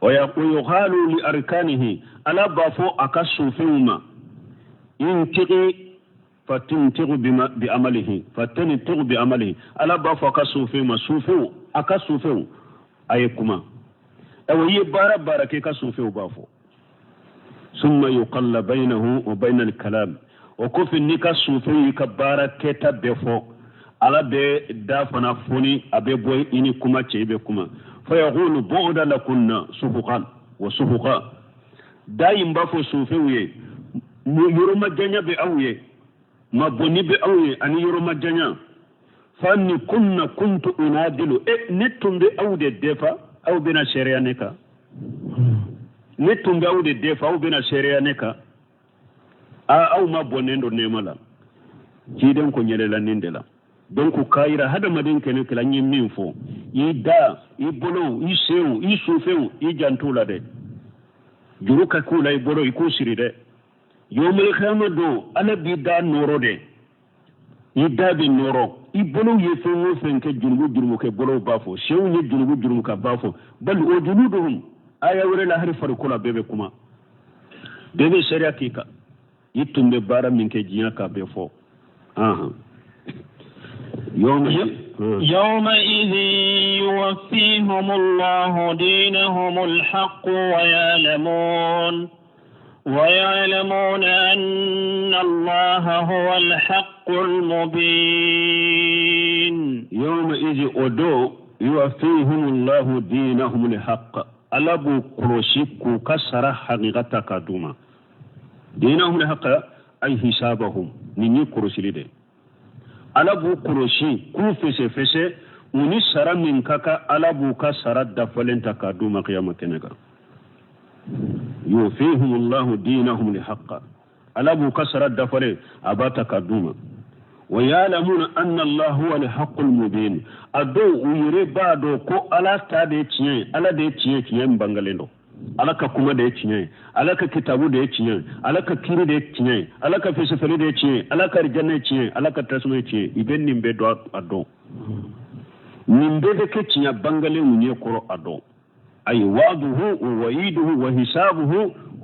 Wa yuqalu li arkanihi, Ala b'a fɔ a ka sofɛnw ma, intigi fatintigu bi amalihi, fatintigu bi amalihi. Ala b'a fɔ a ka sofɛnw ma, sofɛnw, a ka sofɛnw, a ye kuma. Ayiwa, i ye baara baara kɛ, i ka sofɛnw b'a fɔ. Summa yuqalla baynahu wa bayna al-kalam. O kɔfɛ n'i ka sofɛnw y'i ka baara kɛta bɛɛ fɔ, Ala bɛ da fana foni, a bɛ bɔ i ni kuma cɛ, i bɛ kuma. Fa yaqulu bu'da lakunna suhuqan wa suhuqa. Da in b'a fɔ sofɛnw ye, yɔrɔ majanya bɛ aw ye, mabɔnni bɛ aw ye ani yɔrɔ majanya. Fa anni kunna kuntu unadilu, e ne tun bɛ aw de defa, aw bɛna seereya ne kan. Ne tun bɛ aw de defa, aw bɛna seereya ne kan. Aa, aw ma bɔnnen don nɛɛma la. Ciden ko ɲɛlɛla nin de la. Donc k'a yira hadamaden kɛnɛ kɛla, n ye min fɔ, i da, i bolo, i senw, i sufɛnw, i jant'u la dɛ. Juru ka k'u la i bolo, i k'u siri dɛ. Yomali kiyama don, Ala b'i da nɔrɔ dɛ. I da bɛ nɔrɔ. I bolow ye fɛn o fɛn kɛ, jurumu jurumu kɛ, bolow b'a fɔ. Senw ye jurumu jurumu ka b'a fɔ. Bali o juluduhum, aya wɛrɛ la, hali farikolo bɛɛ bɛ kuma, bɛɛ bɛ seereya k'i kan. I tun bɛ baara min kɛ diɲɛ kan, bɛɛ fɔ. يومئذ يوفيهم الله دينهم الحق ويعلمون أن الله هو الحق المبين. يومئذ أدو يوفيهم الله دينهم الحق، Ala b'u kɔlɔsi k'u ka sara hakika ta k'a d'u ma. دينهم الحق أي حسابهم, nin ye kɔlɔsili de. Ala b'u kɔlɔsi k'u fɛsɛfɛsɛ, u ni sara min ka kan, Ala b'u ka sara dafalen ta k'a d'u ma kiyama kɛnɛ kan. يوفيهم الله دينهم الحق, Ala b'u ka sara dafalen, a b'a ta k'a d'u ma. ويعلمون أن الله هو الحق المبين, a dɔw u yɛrɛ b'a dɔn ko Ala ta de ye tiɲɛ ye, Ala de ye tiɲɛ, tiɲɛ min bangalen don. Ala ka kuma de ye tiɲɛ ye, Ala ka kitabu de ye tiɲɛ ye, Ala ka kiri de ye tiɲɛ ye, Ala ka fɛsɛfɛli de ye tiɲɛ ye, Ala ka arijana ye tiɲɛ ye, Ala ka tasuma ye tiɲɛ ye. I bɛ nin bɛɛ dɔn, a dɔn nin bɛɛ bɛ kɛ tiɲɛ bangalen u ɲɛ kɔrɔ, a dɔn. أي وعده ووعيده وحسابه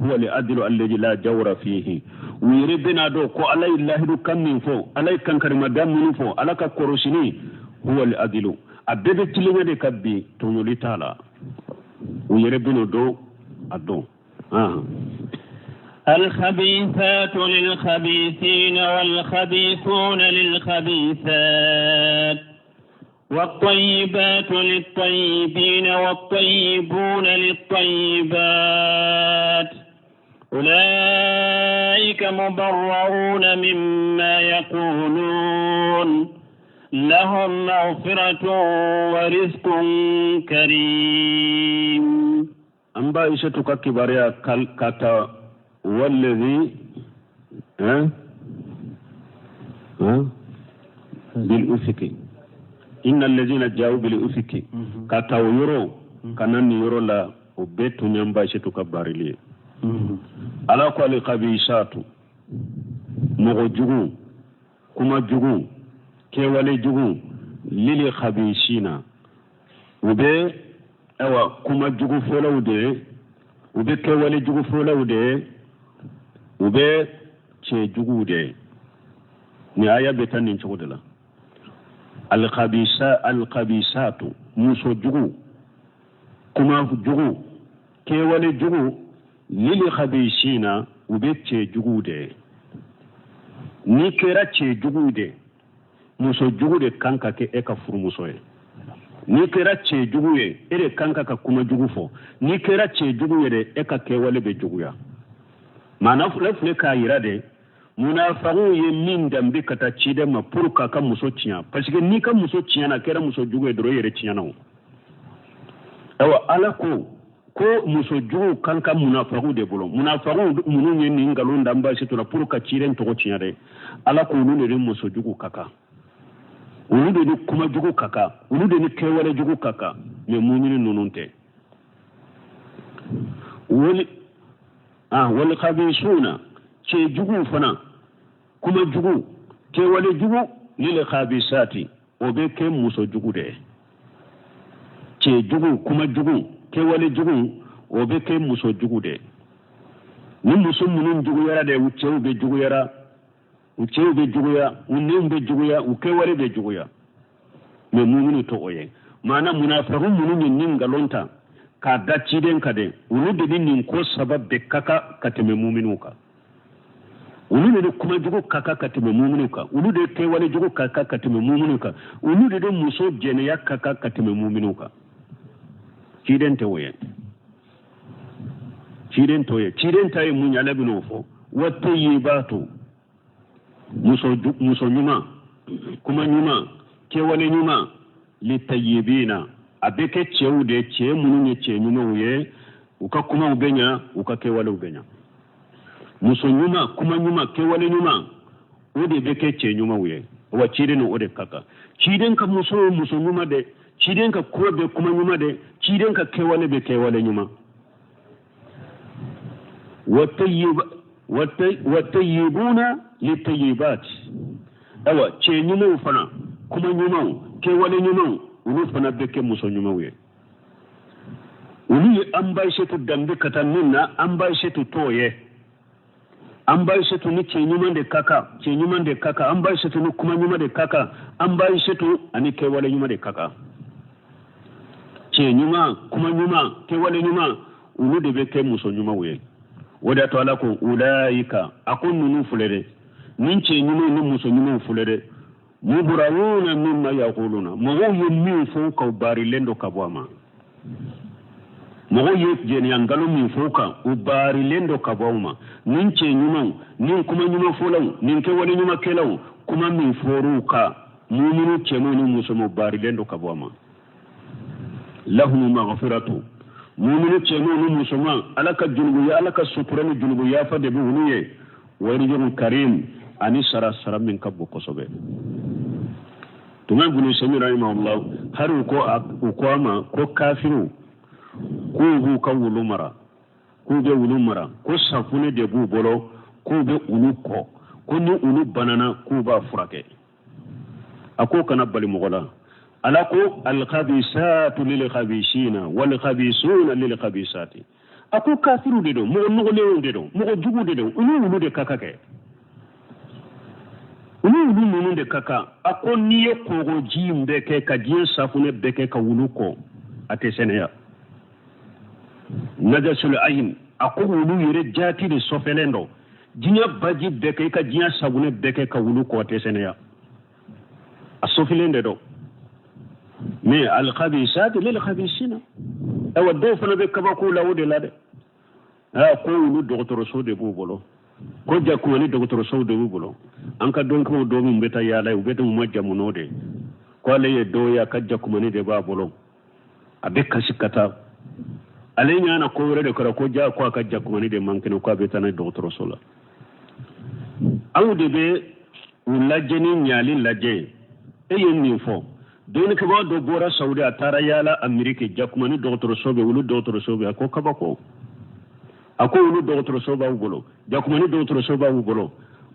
هو العدل الذي لا جور فيه. U yɛrɛ bɛna dɔn ko Ala ye lahidu kan min fɔ, Ala ye kankarimada minnu fɔ, Ala ka kɔrɔsini, هو العدل, a bɛɛ bɛ tilenya de ka bin, tɔɲɔli t'a la. U yɛrɛ bɛna dɔn, a dɔn. الخبيثات للخبيثين والخبيثون للخبيثات والطيبات للطيبين والطيبون للطيبات أولئك مبرؤون مما يقولون لهم مغفرة ورزق كريم. An ba Aishatu ka kibaruya ka ta والذي ها ها بالإفك إن الذين جاءوا بالإفك, ka ta o yɔrɔ ka na nin yɔrɔ la, o bɛɛ tun y'an ba Aishatu ka barili ye. Ala ko الخبيثات, mɔgɔ jugu, kuma jugu, kɛwale jugu, للخبيثين, u bɛ ayiwa kuma jugu fɔlaw de ye, u bɛ kɛwale jugu fɔlaw de ye, u bɛ cɛ juguw de ye. Nin aya bɛ taa nin cogo de la. الخبيثا الخبيثات, muso jugu, kuma jugu, kɛwale jugu, للخبيثين, u bɛ cɛ juguw de ye. N'i kɛra cɛ juguw de, muso jugu de kan ka kɛ e ka furumuso ye. N'i kɛra cɛ jugu ye, e de kan ka kuma jugu fɔ. N'i kɛra cɛ jugu ye de, e ka kɛwale bɛ juguya. Maana filɛ filɛ k'a yira de, munafagiw ye min danbe ka taa ciden ma pour k'a ka muso tiɲɛ, parce que n'i ka muso tiɲɛna, a kɛra muso jugu ye dɔrɔn, e yɛrɛ tiɲɛna. O ayiwa, Ala ko muso jugu kan ka munafagiw de bolo. Munafagiw minnu ye nin nkalon da n basi to la pour ka ciden tɔgɔ tiɲɛ dɛ, Ala ko olu de ni muso jugu ka kan, olu de ni kuma jugu ka kan, olu de ni kɛwale jugu ka kan, mais mumini ninnu tɛ. Wali ah والخبيثون, cɛ juguw fana, kuma jugu, kɛwale jugu, للخبيثات, o bɛ kɛ muso jugu de ye. Cɛ jugu, kuma jugu, kɛwale jugu, o bɛ kɛ muso jugu de ye. Ni muso minnu juguyara de, u cɛw bɛ juguyara, u cɛw bɛ juguya, u denw bɛ juguya, u kɛwale bɛ juguya, mais muminu tɛ o ye. Maana munafiqun minnu ye nin nkalon ta k'a da ciden kan dɛ, olu de ni nin ko saba bɛɛ ka kan ka tɛmɛ muminu kan. Olu de ni kuma jugu ka kan ka tɛmɛ muminu kan, olu de kɛwale jugu ka kan ka tɛmɛ muminu kan, olu de ni muso jɛnɛya ka kan ka tɛmɛ muminu kan. Ciden tɛ o ye, ciden t'o ye. Ciden ta ye mun ye? Ala bɛn'o fɔ. والطيبات, muso ɲuman, kuma ɲuman. Kɛwale ɲuman litayyibina, a bɛ kɛ cɛw de, cɛ minnu ye cɛ ɲumanw ye, u ka kumaw bɛ ɲa, u ka kɛwalew bɛ ɲa. Muso ɲuman, kuma ɲuman, kɛwale ɲuman, o de bɛ kɛ cɛ ɲumanw ye. Wa ciden ni o de ka kan. Ciden ka muso ye muso ɲuman de, ciden ka kuma bɛ kuma ɲuman de, ciden ka kɛwale bɛ kɛwale ɲuman. Watayyibuna litayyibat, awa cɛ ɲumanw fana, kuma ɲumanw, kɛwale ɲumanw, olu fana bɛ kɛ muso ɲumanw ye. Olu ye an ba Aïssatou danbe ka taa min na, an ba Aïssatou t'o ye. An ba Aïssatou ni cɛ ɲuman de ka kan, cɛ ɲuman de ka kan. An ba Aïssatou ni kuma ɲuman de ka kan, an ba Aïssatou ani kɛwale ɲuman de ka kan. Cɛ ɲuman, kuma ɲuman, kɛwale ɲuman, olu de bɛ kɛ muso ɲumanw ye. O de y'a to Ala ko ulaika, a ko ninnu filɛ dɛ, nin cɛ ɲumanw ni muso ɲumanw filɛ dɛ, muburawuna mimma yaquluna, mɔgɔw ye min fɔ u kan, u baarilen don ka bɔ a ma. Mɔgɔw ye jɛnɛya nkalon min fɔ u kan, u baarilen don ka bɔ aw ma. Nin cɛ ɲumanw, nin kuma ɲuman fɔlaw, nin kɛwale ɲuman kɛlaw, kuma min fɔr'u kan, muminu cɛmanw ni musomanw baarilen don ka bɔ a ma. Lahum maghfiratu, muminu cɛmanw ni musoman, Ala ka junubu, Ala ka sutura ni junubu yafa de bɛ olu ye. Wa rizqun karim, ani sara, sara min ka bon kosɛbɛ. Tuma Ibn Usaymin rahimahullah, hari u ko a ma ko kafiriw k'u b'u ka wulu mara, k'u bɛ wulu mara, ko safunɛ de b'u bolo, k'u bɛ olu kɔ, ko ni olu banana k'u b'a furakɛ. A k'o kana bali mɔgɔ la. Ala ko alkhabisatu lilkhabisina walkhabisuna lilkhabisati. A ko kafiriw de don, mɔgɔ nɔgɔlenw de don, mɔgɔ jugu de don, olu wulu de ka kan kɛ, olu wulu ninnu de ka kan. A ko n'i ye kɔgɔji in bɛɛ kɛ ka diɲɛ safunɛ bɛɛ kɛ ka wulu kɔ, a tɛ sɛnɛya. Najasul ayin, a ko wulu yɛrɛ jaati de sɔfɛlen don. Diɲɛ baji bɛɛ kɛ, i ka diɲɛ safunɛ bɛɛ kɛ ka wulu kɔ, a tɛ sɛnɛya, a sɔfilen de don. Mais alkhabisati lilkhabisina, ayiwa dɔw fana bɛ kabako la o de la dɛ. Aa, ko wulu dɔgɔtɔrɔso de b'u bolo, ko jakumani dɔgɔtɔrɔsow de b'u bolo. An ka dɔnkiw dɔw min bɛ taa yaala ye, u bɛ u ma jamu n'o de ye, ko ale ye dɔw ye, a ka jakumani de b'a bolo, a bɛ kasi ka taa. Ale ɲana ko wɛrɛ de kɛra, ko ja ko a ka jakumani de man kɛnɛ, ko a bɛ taa n'a ye dɔgɔtɔrɔso la. Aw de bɛ u lajɛ ni ɲali lajɛ. E ye nin fɔ, dɔnnikɛbaa dɔ bɔra Sawudi, a taara yaala Ameriki, jakumani dɔgɔtɔrɔso bɛ, wulu dɔgɔtɔrɔso bɛ. A ko kabako, a ko wulu dɔgɔtɔrɔso b'aw bolo, jakumani dɔgɔtɔrɔso b'aw bolo.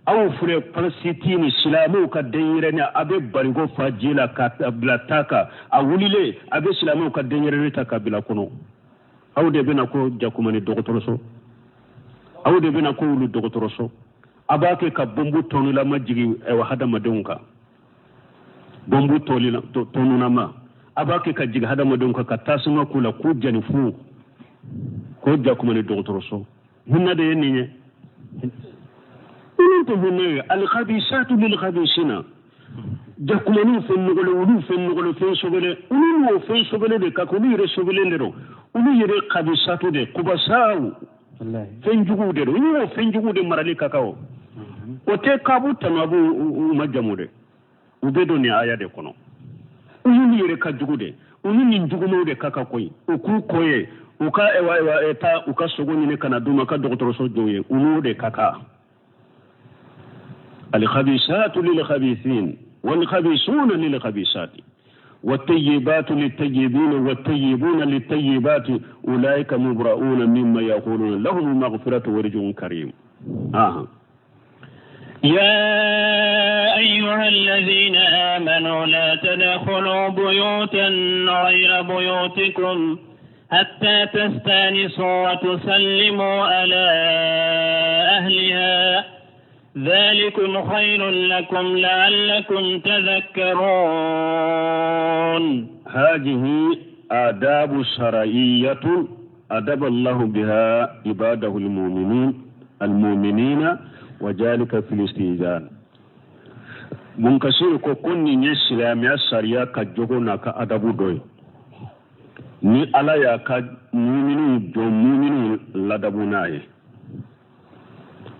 Aw filɛ Palestine, silamɛw ka denyɛrɛni, a bɛ barigo fa ji la ka bila ta kan, a wulilen a bɛ silamɛw ka denyɛrɛni ta ka bila kɔnɔ. Aw de bɛna ko jakumani dɔgɔtɔrɔso, aw de bɛna ko wulu dɔgɔtɔrɔso. A b'a kɛ ka bɔnbu tɔnulama jigin ɛwà hadamadenw kan, bɔnbu tɔnunama a b'a kɛ ka jigin hadamadenw kan, ka tasuma k'u la k'u jani fu, ko jakumani dɔgɔtɔrɔso. Hinɛ de ye nin ye, olu tɛ hinɛ ye. Alkhabisatu lilkhabisina, jakumaniw fɛn nɔgɔlen, olu fɛn nɔgɔlen, fɛn sobelen, olu n'o fɛn sobelen de ka kan. Olu yɛrɛ sobelen de don, olu yɛrɛ khabisatu de, kubasaw, fɛn juguw de don, olu y'o fɛn juguw de marali ka kan. O tɛ k'abu tanu, abu u ma jamu dɛ, u bɛ don nin aya de kɔnɔ. Olu yɛrɛ ka jugu de, olu nin jugumanw de ka kan koyi. U k'u kɔ ye, u ka ewa ewa taa u ka sogo ɲini ka na d'u ma, ka dɔgɔtɔrɔso jɔ ye, u n'o de ka kan. الخبيثات للخبيثين والخبيثون للخبيثات والطيبات للطيبين والطيبون للطيبات أولئك مبرؤون مما يقولون لهم مغفرة ورزق كريم. يا أيها الذين آمنوا لا تدخلوا بيوتا غير بيوتكم حتى تستأنسوا وتسلموا على أهلها، ذلكم خير لكم لعلكم تذكرون. هذه آداب شرعية أدب الله بها عباده المؤمنين وذلك في الاستئذان. Munkasiru ko ko nin ye silamɛya sariya ka jogo n'a ka adabu dɔ ye, ni Ala y'a ka muminiw jɔ, muminiw ladabu n'a ye,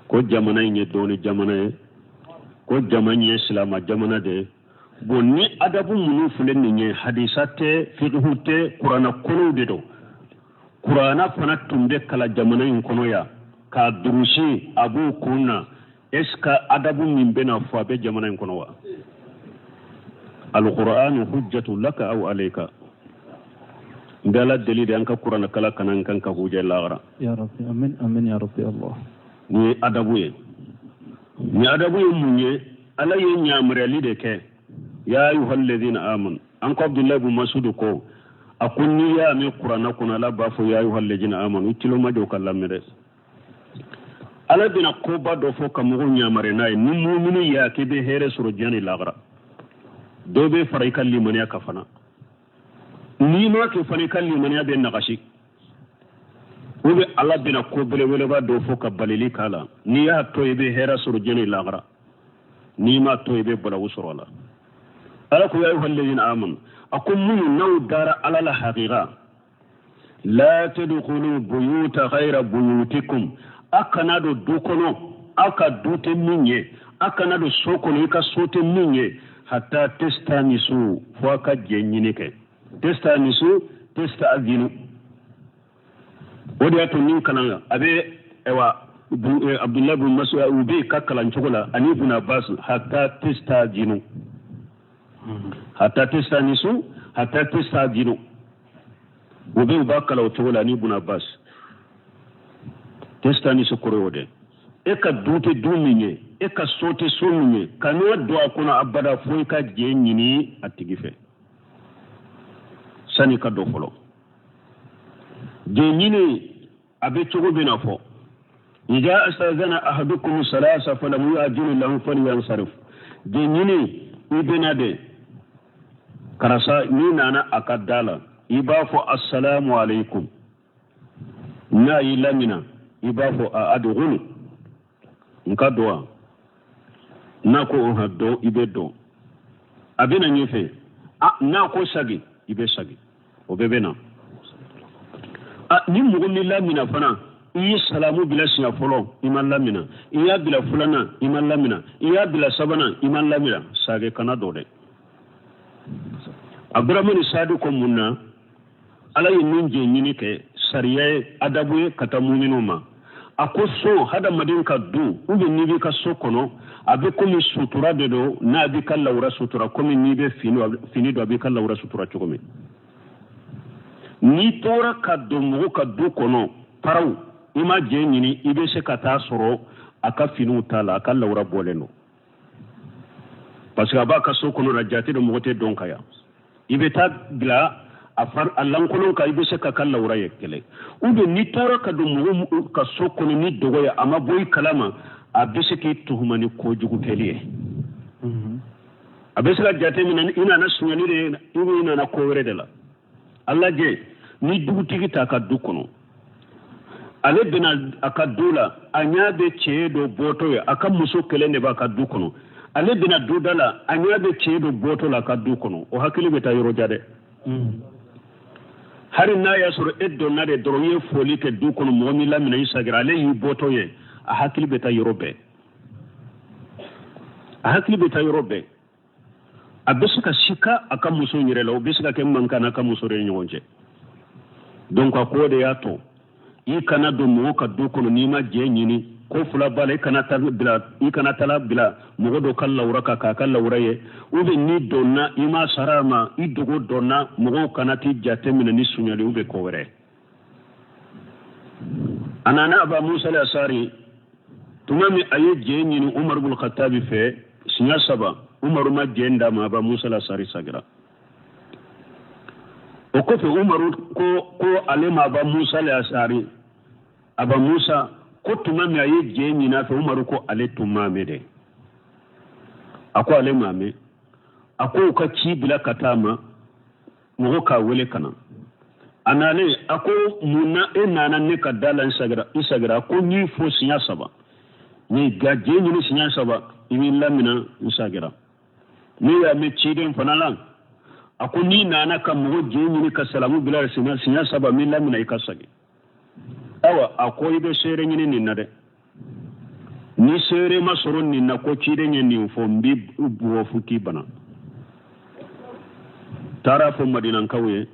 ko jamana in ye dɔɔni jamana ye, ko jama in ye silama jamana de ye. Bon, ni adabu minnu filɛ nin ye, hadisa tɛ, fiqhu tɛ, kuranna kolow de don. Kuranna fana tun bɛ kalan jamana in kɔnɔ yan k'a durusi, a b'u kun na. Est ce que adabu min bɛna fɔ, a bɛ jamana in kɔnɔ wa? Alqur'anu hujjatu laka aw alayka. N bɛ Ala deli de, an ka kuranna kalan kana n kan ka hujja lahara. Ya Rabbi, amin, amin ya Rabbi Allah. Nin ye adabu ye. Nin adabu ye mun ye? Ala ye ɲamaruyali de kɛ: ya ayuha alladhina amanu. An ko Abdullahi bin Masudu ko, a ko n'i y'a mɛn kuranna kɔnɔ Ala b'a fɔ ya ayuha alladhina amanu, i tulo ma jɔ ka lamɛn dɛ. Ala bɛna koba dɔ fɔ ka mɔgɔw ɲamariya n'a ye. Ni mumini y'a kɛ, i bɛ hɛrɛ sɔrɔ diɲɛ ni lahara. Dɔ bɛ fara i ka limaniya kan fana. N'i m'a kɛ fana, i ka limaniya bɛ nagasi. U bɛ Ala bɛna ko belebeleba dɔ fɔ ka balili k'a la. N'i y'a to, i bɛ hɛrɛ sɔrɔ diɲɛ ni lahara. N'i m'a to, i bɛ balawu sɔrɔ a la. Ala ko ya ayuha alladhina amanu, a ko minnu n'aw dara Ala la hakika, la tadkhulu buyuta ghayra buyutikum, a kana don du kɔnɔ aw ka du tɛ min ye, a kana don so kɔnɔ i ka so tɛ min ye, hatta tastanisu, fo a ka jɛ ɲini kɛ. Testanisu, testazinu. O de y'a to nin kalan a bɛ, ayiwa, Abdullahi bin Mas'ud u bɛ ka kalan cogo la ani Ibn Abbas: hatta testazinu, hatta testanisu, hatta testazinu. U bɛ u b'a kalan o cogo la ani Ibn Abbas. Testanisu kɔrɔ y'o de: e ka du tɛ du min ye, e ka so tɛ so min ye, ka n'o don a kɔnɔ abada fo i ka jɛ ɲini a tigi fɛ sani ka don fɔlɔ. Jɛ ɲini a bɛ cogo min na fɔ: idha astazana ahadukum salasa falam yu'ajjil lahu falyansarif. Jɛ ɲini, i bɛna de, karisa, n'i nana a ka da la, i b'a fɔ assalamu alaikum. N'a y'i lamina, i b'a fɔ a adkhulu, n ka don wa? N'a ko ɔhɔn, dɔn, i bɛ dɔn. A bɛ na ɲɛfɛ. A n'a ko sagi, i bɛ sagi. O bɛɛ bɛ na. A ni mɔgɔ min lamina fana, i ye salamu bila siɲɛ fɔlɔ, i ma lamina, i y'a bila filanan, i ma lamina, i y'a bila sabanan, i ma lamina, sage, kana dɔn dɛ. Abdurahmani Sadi ko mun na Ala ye min jɛ ɲini kɛ sariya ye, adabu ye ka taa muminw ma? A ko so, hadamaden ka du, ou bien n'i b'i ka so kɔnɔ, a bɛ komi sutura de don. N'a b'i ka lawura sutura, komi n'i bɛ fini don, a b'i ka lawura sutura cogo min. N'i tora ka don mɔgɔ ka du kɔnɔ paraw, i ma jɛ ɲini, i bɛ se ka taa sɔrɔ a ka finiw t'a la, a ka lawura bɔlen don, parce que a b'a ka so kɔnɔ la, jate dɔ mɔgɔ tɛ dɔn ka yan. I bɛ taa bila a far a lankolon kan, i bɛ se ka ka lawura ye kɛlɛ. Ou bien n'i tora ka don mɔgɔ ka so kɔnɔ ni dogo ye, a ma bɔ i kalama, a bɛ se k'i tuhuma ni kojugu kɛli ye. A bɛ se ka jate minɛ i nana suɲɛli de ye, ou bien i nana ko wɛrɛ de la. A lajɛ, ni dugutigi t'a ka du kɔnɔ, ale bɛna a ka du la, a ɲɛ bɛ cɛ dɔ bɔtɔ ye, a ka muso kelen de b'a ka du kɔnɔ. Ale bɛna du da la, a ɲɛ bɛ cɛ dɔ bɔtɔ la a ka du kɔnɔ, o hakili bɛ taa yɔrɔ jan dɛ. Hali n'a y'a sɔrɔ e donna de dɔrɔn, i ye foli kɛ du kɔnɔ, mɔgɔ min lamina, i sagira, ale y'i bɔtɔ ye, a hakili bɛ taa yɔrɔ bɛɛ, a hakili bɛ taa yɔrɔ bɛɛ. A bɛ se ka sika a ka muso yɛrɛ la, o bɛ se ka kɛ mankan n'a ka muso yɛrɛ ni ɲɔgɔn cɛ. Donc a ko o de y'a to i kana don mɔgɔ ka du kɔnɔ n'i ma jɛ ɲini. Ko fila b'a la: i kana taa bila, i kana taa bila mɔgɔ dɔ ka lawura kan k'a ka lawura ye, ou bien n'i donna, i ma sara a ma, i dogo donna, mɔgɔw kana t'i jate minɛ ni suɲɛli ou bien ko wɛrɛ. A nana Aba Musa Asari, tuma min a ye jɛ ɲini Umaru bun Khattabi fɛ siɲɛ saba, Umaru ma jɛ d'a ma. Aba Musa Asari sagira. O kɔfɛ, Umaru ko ale ma Aba Musa Asari, Aba Musa ko tuma min a ye jɛ ɲini a fɛ, Umaru ko ale tun m'a mɛn dɛ. A ko ale m'a mɛn. A ko u ka ci bila ka taa ma, mɔgɔ k'a wele ka na. A nalen, a ko mun na e nana ne ka da la, n sagira, i sagira? A ko n y'i fo siɲɛ saba, n ye ga jɛ ɲini siɲɛ saba, i b'i lamina, n sagira. Ne y'a mɛn ciden fana la, a ko n'i nana ka mɔgɔ jɛ ɲini ka salamu bila siɲɛ saba, n b'i lamina, i ka segin. Ayiwa, a ko i bɛ seere ɲini nin na dɛ. Ni seere ma sɔrɔ nin na ko ciden ye nin fɔ, n b'i bugɔ fo k'i bana. Taara fɔ Madinankaw ye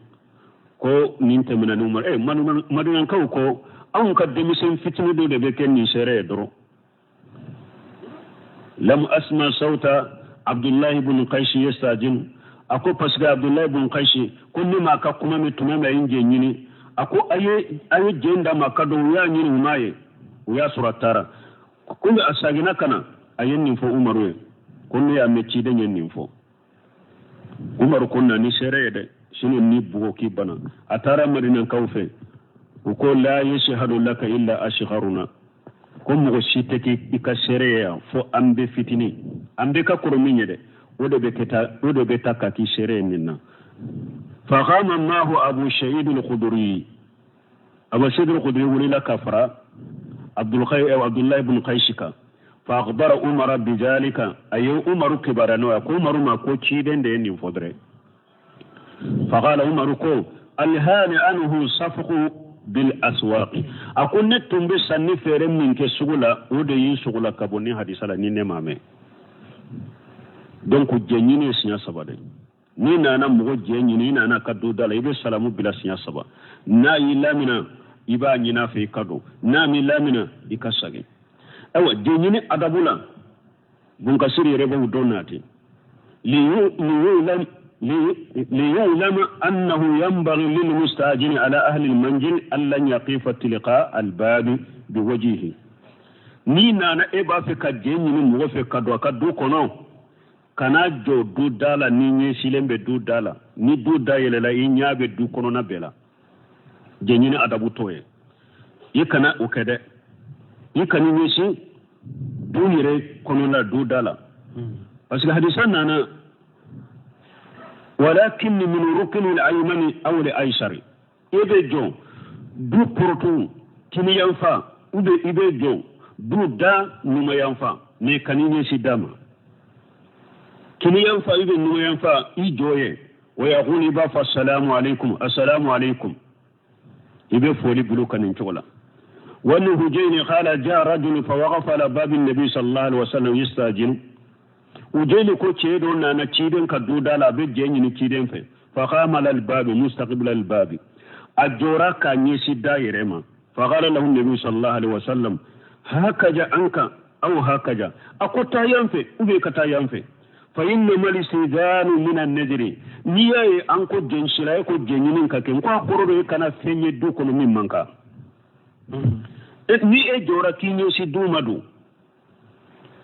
ko nin tɛmɛna ni Umaru. Madinankaw ko anw ka denmisɛn fitinin dɔ de bɛ kɛ nin seere ye dɔrɔn. Lam asma sawta Abdullahi ibn Qaysi yastajin. A ko parce que Abdullahi ibn Qaysi ko ne m'a ka kuma mɛn tuma min a ye n jɛ ɲini. A ko a ye jɛn d'a ma ka don, u y'a ɲini u m'a ye, u y'a sɔrɔ a taara. Komi a seginna ka na, a ye nin fɔ Umaru ye ko ne y'a mɛn ciden ye nin fɔ. Umaru ko na ni seere ye dɛ, sinon ni bugɔ k'i bana. A taara Madinakaw fɛ, u ko la yashhadu laka illa ashgharuna, ko mɔgɔ si tɛ k'i ka seere ye yan fo an bɛ fitinin, an bɛ ka kɔrɔ min ye dɛ, o de bɛ kɛ taa, o de bɛ taa ka k'i seere ye nin na. Faqama maahu Abu Sa'id al-Khudri, Abu Sa'id al-Khudri wulila ka fara Abdullahi ibn Qaysi kan. Fa akhbara Umar bidhalika, a ye Umaru kibaruya n'o ye, ko Umaru ma ko ciden de ye nin fɔ dɛrɛ. Faqala Umaru ko alhani anhu safqu bil aswaq, a ko ne tun bɛ sanni feere min kɛ sugu la, o de y'i sugu la ka bɔ ni hadisa la ni ne m'a mɛn. Donc jɛ ɲini ye siɲɛ saba de. N'i nana mɔgɔ jɛ ɲini, i nana ka du da la, i bɛ salamu bila siɲɛ saba. N'a y'i lamina, i b'a ɲini a fɛ i ka don, n'a m'i lamina, i ka segin. Ayiwa, jɛ ɲini adabu la, Bunkasiri yɛrɛ b'o dɔn nati. ليعلم أنه ينبغي للمستأجر على أهل المنزل ألا يقف تلقاء الباب بوجهه. Ni nana e b'a fɛ ka jɛ ɲini mɔgɔ fɛ ka don a ka du kɔnɔ, kana jɔ du da la ni ɲɛsilen bɛ du da la, ni du da yɛlɛla i ɲɛ bɛ du kɔnɔna bɛɛ la. Jɛ ɲini adabu t'o ye, i kana o kɛ dɛ, i kana ɲɛsin du yɛrɛ kɔnɔna du da la, parce que hadisa nana walakin min rukni al-aymani aw al-aysari, i bɛ jɔ du porotu kiniyanfa ou bien i bɛ jɔ du da numayanfa, mais kan'i ɲɛsin da ma. Kiniyanfa i bɛ numayanfa i jɔ ye, wa yaqulu i b'a fɔ assalamu alaikum, assalamu alaikum, i bɛ foli bolo kan nin cogo la. Wani Hujayni qala jaa rajulu fa waqafa ala babi nabi sallallahu alaihi wasallam yastajin. Hujayni ko cɛ dɔ nana ciden ka du da la, a bɛ jɛ ɲini ciden fɛ. Fa qama ala albabi mustaqbil albabi, a jɔra k'a ɲɛsin da yɛrɛ ma. Fa qala lahu nabi sallallahu alaihi wasallam hakaja anka aw hakaja, a ko taa yan fɛ ou bien ka taa yan fɛ. Fa innama al-istidanu min an-nadri, n'i y'a ye an ko jɛnsira e ko jɛɲini ka kɛ, n ko a kɔrɔ de e kana fɛn ye du kɔnɔ min man kan. Ni e jɔra k'i ɲɛsin du ma dun,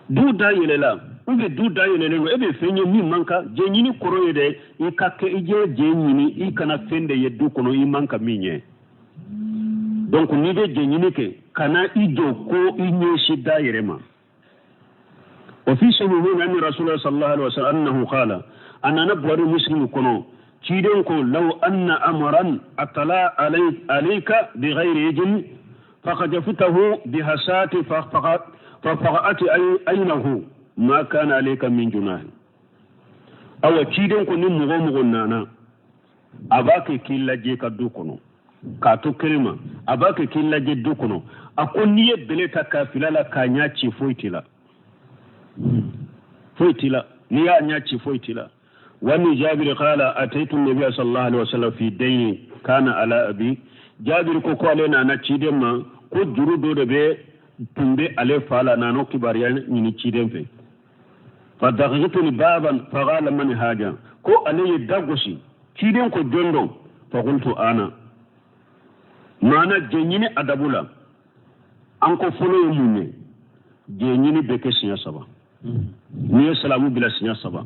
du da yɛlɛla ou bien du da yɛlɛlen don, e bɛ fɛn ye min man kan. Jɛɲini kɔrɔ ye dɛ, i ka kɛ i jɛ jɛ ɲini, i kana fɛn de ye du kɔnɔ i man ka min ye. Donc n'i bɛ jɛɲini kɛ, kana i jɔ ko i ɲɛsin da yɛrɛ ma. وفي صحيحين أن رسول الله صلى الله عليه وسلم أنه قال أن نبوة مسلم كنو تيدنكو لو أن أمرا أطلع عليك بغير إذن فقذفته بهسات ففقأت أينه ما كان عليك من جناح. أو تيدنكو نمغو مغنانا أباك كي لجيك دوكنو كاتو كلمة أباك كي لجي دوكنو أكون نية بلتا كافلا لا كانياتي فويتلا foyi t'i la, n'i y'a ɲɛ ci foyi t'i la. Wani Jabir qala ataitu nabiyya sallallahu alaihi wasallam fi dayni kana ala abi. Jabir ko ko ale nana ciden ma ko juru dɔ de bɛ tun bɛ ale fa la, nana kibaruya ɲini ciden fɛ. Fa daghtu baban fa qala man haja, ko ale ye da gosi ciden ko jɔn don. Fa qultu ana. Maana jɛɲini adabu la, an ko fɔlɔ ye mun ye? Jɛɲini bɛ kɛ siɲɛ saba. N'i ye salamu bila siɲɛ saba,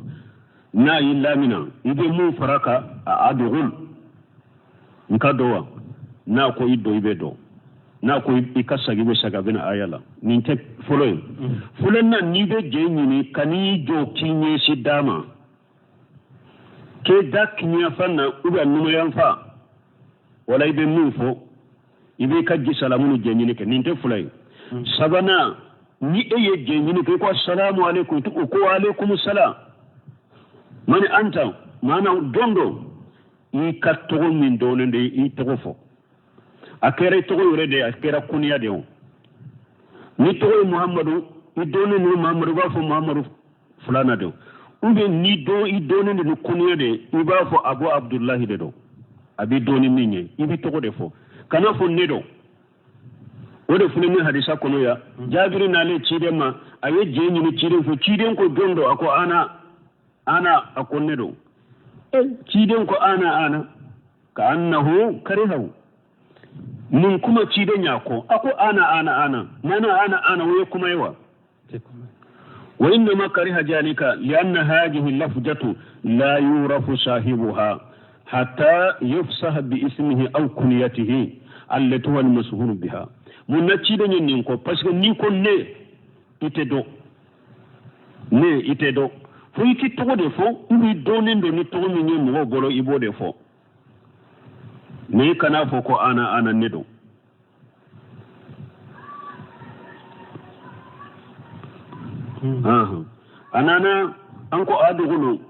n'a y'i lamina, i bɛ mun fara ka a adugul n ka dɔn wa? N'a ko i dɔn, i bɛ dɔn. N'a ko i ka sagi, i bɛ sagi, a bɛ na aya la. Nin tɛ fɔlɔ ye. Fɔlɔ n'i bɛ jɛ ɲini, ka n'i jɔ k'i ɲɛsin da ma, k'e da kiɲɛfan na ou bien numayanfan, wala i bɛ mun fɔ, i b'i ka ji salamu ni jɛ ɲini kɛ. Nin tɛ fɔlɔ ye. Sabanan, ni e ye jɛ ɲini kɛ, i ko assalamu alaikum, o ko alaikum salam, mani anta, maana don dɔ i ka tɔgɔ min dɔnnen de i tɔgɔ fɔ. A kɛra i tɔgɔ yɛrɛ de ye, a kɛra kuniya de ye o. Ni tɔgɔ ye Muhamadu, i dɔnnen ni Muhamadu, i b'a fɔ Muhamadu fulana de o. Ou bien ni do i dɔnnen don ni kuniya de i b'a fɔ Abu Abdullahi de don a b'i dɔn ni min ye i b'i tɔgɔ de fɔ kana fɔ ne don o de filɛ ni hadisa kɔnɔ yan Jabiri n'ale ciden ma a ye jɛn ɲini ciden fɛ ciden ko jɔn don a ko ana ana a ko ne don ciden ko ana ana ka annahu karihahu nin kuma ciden ya ko a ko ana ana ana mana ana ana o ye kuma ye wa وإنما كره ذلك لأن هذه اللفظة لا يعرف صاحبها حتى يفصح باسمه أو كنيته التي هو المشهور بها mun na ciden ye nin ko parce que n'i ko ne i tɛ dɔn ne i tɛ dɔn fo i k'i tɔgɔ de fɔ i b'i dɔnnen don ni tɔgɔ min ye mɔgɔw bolo i b'o de fɔ n'i kana fɔ ko ana ana ne don. A nana an ko a dugulu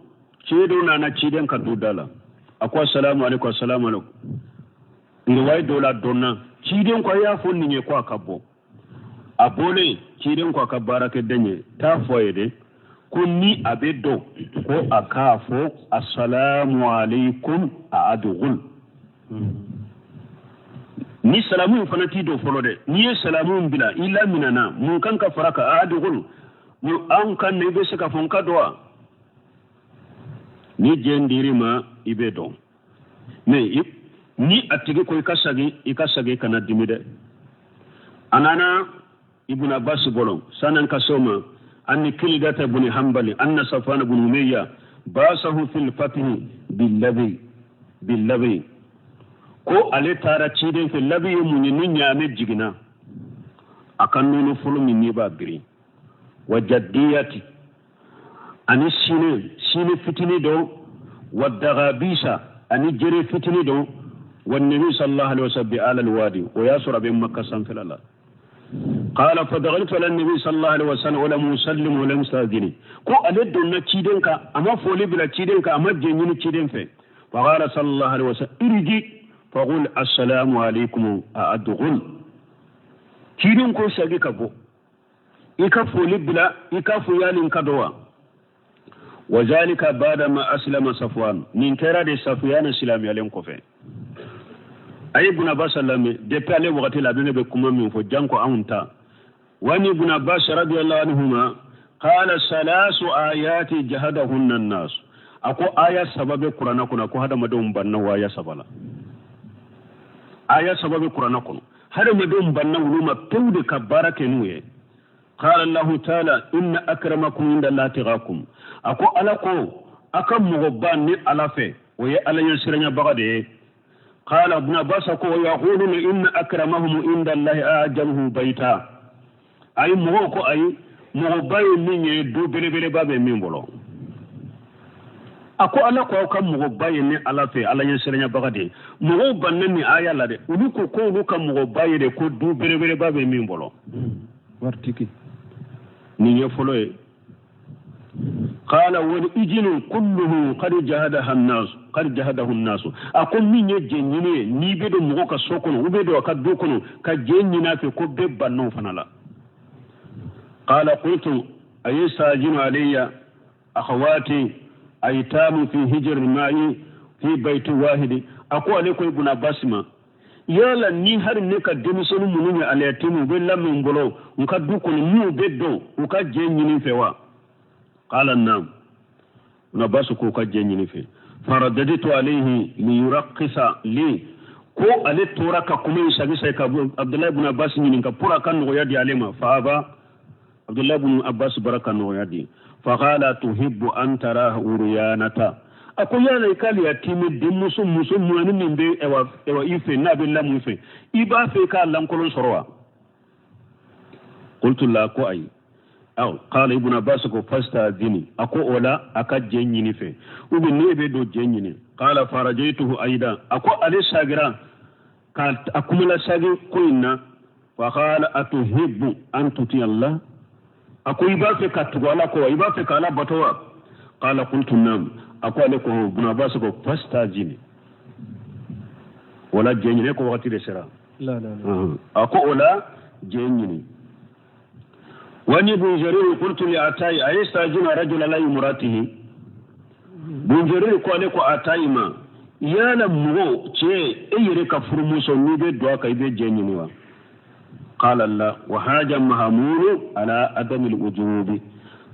cɛ dɔ nana ciden ka du da la a ko asalamu aleykum asalamu aleykum riwaye dɔ la dɔnna ciden ko a y'a fɔ nin ye ko a ka bɔ a bɔlen ciden ko a ka baarakɛden ye taa fɔ a ye de ko ni a bɛ don ko a k'a fɔ asalamu aleykum a adugul ni salamu in fana t'i don fɔlɔ dɛ n'i ye salamu in bila i laminana mun kan ka fara kan a adugul an kan na i bɛ se ka fɔ n ka don wa ni jɛn dir'i ma i bɛ dɔn mais ni a tigi ko i ka segin kana dimi dɛ a nana Ibn Abbas bolo sanan ka s'o ma anni Kilidata bun Hanbali anna Safwan bun Umayya basahu fil fatihi billabi ko ale taara ciden fɛ labi ye mun ye ni ɲaamɛ jiginna a ka nɔnɔ fɔlɔ min n'i b'a biri wa jaddiyati ani sine fitini dɔ wa dagabisa ani jere fitini dɔ wa nabi sallallahu alaihi wasallam bi alal wadi o y'a sɔrɔ a bɛ Makka sanfɛla la qala fadagaltu ala nabi sallallahu alaihi wasallam wala musallim wala mustadini ko ale donna ciden kan a ma foli bila ciden kan a ma jɛn ɲini ciden fɛ faqala sallallahu alaihi wasallam irji faqul assalamu alaikum a adghul ciden ko sagi ka bɔ i ka foli bila i ka fo yali n ka don wa wa zalika bada ma aslama Safwan nin kɛra de Safwan silamɛyalen kɔfɛ a ye Ibn Abbas lamɛn depuis ale wagati la a bɛ ne bɛ kuma min fɔ janko anw ta wani Ibn Abbas radiyallahu anhuma qala salasu ayati jahadahunna an-nas a ko aya saba bɛ kuranɛ kɔnɔ ko hadamadenw banna o aya saba la aya saba bɛ kuranɛ kɔnɔ hadamadenw banna olu ma pewu de ka baara kɛ n'u ye qala Allahu ta'ala inna akramakum inda Allahi atqakum a ko ala ko a ka mɔgɔba ni ala fɛ o ye ala ɲɛsiranyabaga de ye qala Ibn Abbas ko yaquluna inna akramahum inda Allahi a'jamuhum bayta ayi mɔgɔw ko ayi mɔgɔba ye min ye du belebeleba bɛ min bolo a ko ala ko aw ka mɔgɔba ye ni ala fɛ ala ɲɛsiranyabaga de ye mɔgɔw banna nin aya la dɛ olu ko ko olu ka mɔgɔba ye de ko du belebeleba bɛ min bolo waritigi nin ye fɔlɔ ye qala wal ijlu kulluhu qad jahadaha an-nas qad jahadahu an-nas a ko min ye jɛn ɲini ye n'i bɛ don mɔgɔ ka so kɔnɔ u bɛ don a ka du kɔnɔ ka jɛn ɲini a fɛ ko bɛɛ bann'o fana la qala qultu ayastajinu alayya akhawati aytamu fi hijr ma'i fi bayti wahidi a ko ale ko Ibn Abbas ma yala ni hari ne ka denmisɛnnin minnu ye alayatimu u bɛ lamɛn n bolo n ka du kɔnɔ n'u bɛ don u ka jɛn ɲini fɛ wa qala naam Ibn Abbas ko ka jɛn ɲini fɛ faradaditu alayhi liyuraqisa li ko ale tora ka kuma in sagi sagi ka Abdullahi ibn Abbas ɲininka pour a ka nɔgɔya di ale ma fa aba Abdullahi ibn Abbas bara ka nɔgɔya di fa qala tuhibbu an taraha uryanata a ko yala i k'ale yatimɛ denmuso muso muɲani min bɛ ɛwa i fɛ n'a bɛ lamɔ i fɛ i b'a fɛ i k'a lankolon sɔrɔ wa qultu la ko ayi aw qala Ibn Abbas ko fastadini a ko o la a ka jɛn ɲini fɛ ou bien ne bɛ don jɛn ɲini qala farajaytuhu aidan a ko ale sagira ka a kumala sagi ko in na fa qala atuhibbu an tuti Allah a ko i b'a fɛ ka tugu ala kɔ wa i b'a fɛ ka ala bato wa qala qultu naam a ko ale ko Ibn Abbas ko fastadini wala jɛn ɲini ko wagati de sera a ko o la jɛn ɲini wani ibn Jarir qultu li Ata'i ayastajinu rajula la imratihi Bunjɛri ko ale ko a ta i ma yala mɔgɔ cɛ e yɛrɛ ka furumuso n'i bɛ don a kan i bɛ jɛn ɲini wa? Qala la wa haja mahamulu ala adamil wujubi.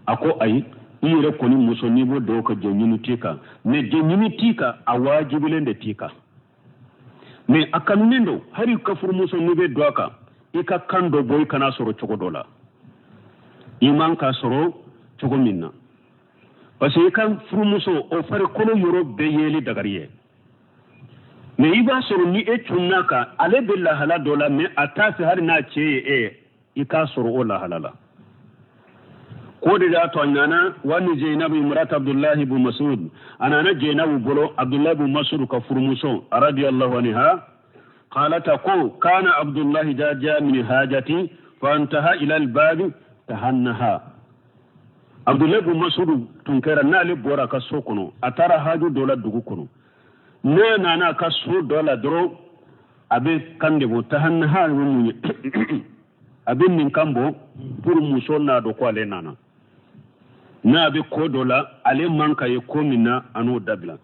A ko ayi, i yɛrɛ kɔni muso n'i bɛ don ka jɛn ɲini t'i kan, mais jɛn ɲini t'i kan, a wajibilen de t'i kan, mais a kanunen don hali ka furumuso n'i bɛ don a kan i ka kan dɔ bɔ i kana sɔrɔ cogo dɔ la i man ka sɔrɔ cogo min na, parce que i ka furumuso o farikolo yɔrɔ bɛɛ yeli dagari ye. Mais i b'a sɔrɔ ni e cunna kan ale bɛ lahala dɔ la, mais a t'a fɛ hali n'a cɛ ye e ye i k'a sɔrɔ o lahala la. Ko de y'a to a nana wa ni Zeinabu imrat Abdullahi ibn Mas'ud, a nana Zeinabu bolo Abdullahi ibn Mas'ud ka furumuso radiyallahu anha, qalata ko kana Abdullahi jaja min hajati fa intaha ila al-babi tahannaha. Abdullahi ibn Mas'ud tun kɛra n'ale bɔra a ka so kɔnɔ a taara haju dɔ la dugu kɔnɔ, n'a nana a ka so dɔ la dɔrɔn a bɛ kan de bɔ tahannaha ye mun ye, a bɛ nin kan bɔ pour muso n'a dɔn ko ale nana, n'a bɛ ko dɔ la ale man ka ye ko min na a n'o dabila,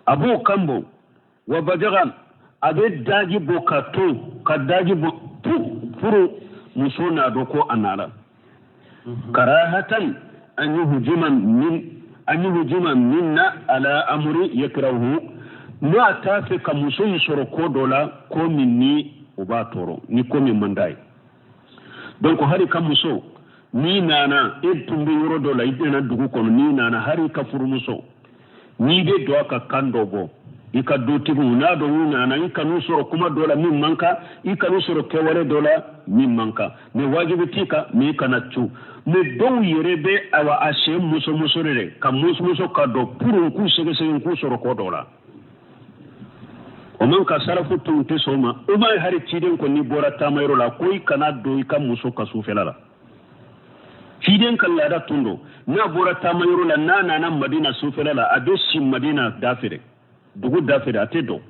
a b'o kan bɔ. Wa bajagan a bɛ daji bɔ ka to ka daji bɔ pour muso n'a dɔn ko a nana. Karahatan an yuhjima minna ala amri yakrahu, n'a t'a fɛ ka muso in sɔrɔ ko dɔ la ko min ni o b'a tɔɔrɔ ni ko min man d'a ye. Donc hali ka muso n'i nana e tun bɛ yɔrɔ dɔ la i nana dugu kɔnɔ n'i nana hali ka furumuso n'i bɛ don a ka kan dɔ bɔ i ka dutigiw n'a dɔn u nana i kan'u sɔrɔ kuma dɔ la min man kan, i kan'u sɔrɔ kɛwale dɔ la min man kan, mais wajibi t'i kan mais i kana cu. Mais dɔw yɛrɛ bɛ awa a sen musomuso de ka musomuso ka dɔn pour k'u sɛgɛsɛgɛ k'u sɔrɔ ko dɔ la. O man ka sarafu tun tɛ sɔn o ma. O ma ye hali ciden kɔni bɔra taamayɔrɔ la ko i kana don i ka muso ka sufɛla la. Ciden ka laada tun don n'a bɔra taamayɔrɔ la n'a nana Madina sufɛla la a bɛ si Madina da fɛ dugu da fɛ a tɛ don.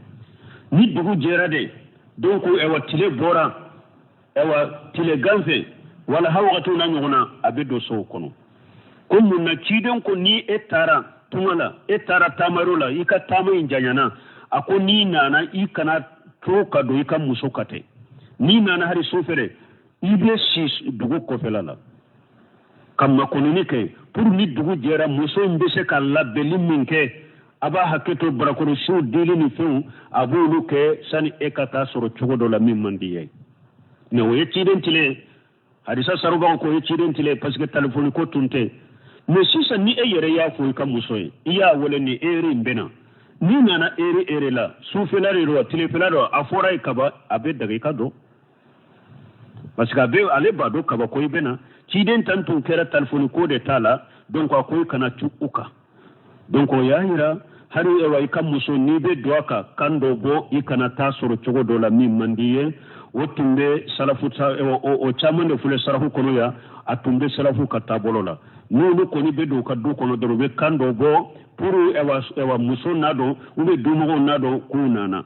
Ni dugu jɛra de donc ɛwa tile bɔra ɛwa tile gan fɛ wala ha wagatiw n'a ɲɔgɔn na a bɛ don sow kɔnɔ. Ko mun na ciden ko ni e taara tunga la e taara taamayɔrɔ la i ka taama in janyana, a ko n'i nana i kana to ka don i ka muso ka tɛ, n'i nana hali sufɛ i bɛ si dugu kɔfɛla la ka makɔnɔni kɛ pour ni dugu jɛra muso in bɛ se ka labɛnni min kɛ a b'a hakɛ to barakɔrɔsiw dili ni fɛnw a b'olu kɛ sani e ka taa sɔrɔ cogo dɔ la min man di ye. Mais o ye ciden tile hadisa sarubagaw ko o ye ciden tile parce que telefɔni ko tun tɛ. Mais sisan ni e yɛrɛ y'a fɔ i ka muso ye i y'a wele ni heure in bɛ na, n'i nana heure la sufɛla de don wa tilefɛla don a fɔra ye kaba a bɛ daga i ka don parce que a bɛ ale b'a dɔn kaba ko i bɛ na. Ciden tan tun kɛra telefɔni ko de t'a la, donc a ko i kana cu u kan. Donc o y'a yira hali ewa i ka muso n'i bɛ don a kan kan dɔ bɔ i kana taa sɔrɔ cogo dɔ la min man di ye. O tun bɛ salafu o caman de filɛ sarafu kɔnɔ yan, a tun bɛ salafu ka taabolo la. N'olu kɔni bɛ don u ka du kɔnɔ dɔrɔn u bɛ kan dɔ bɔ pour ɛwa muso n'a dɔn u bɛ dumɔgɔw n'a dɔn k'u nana.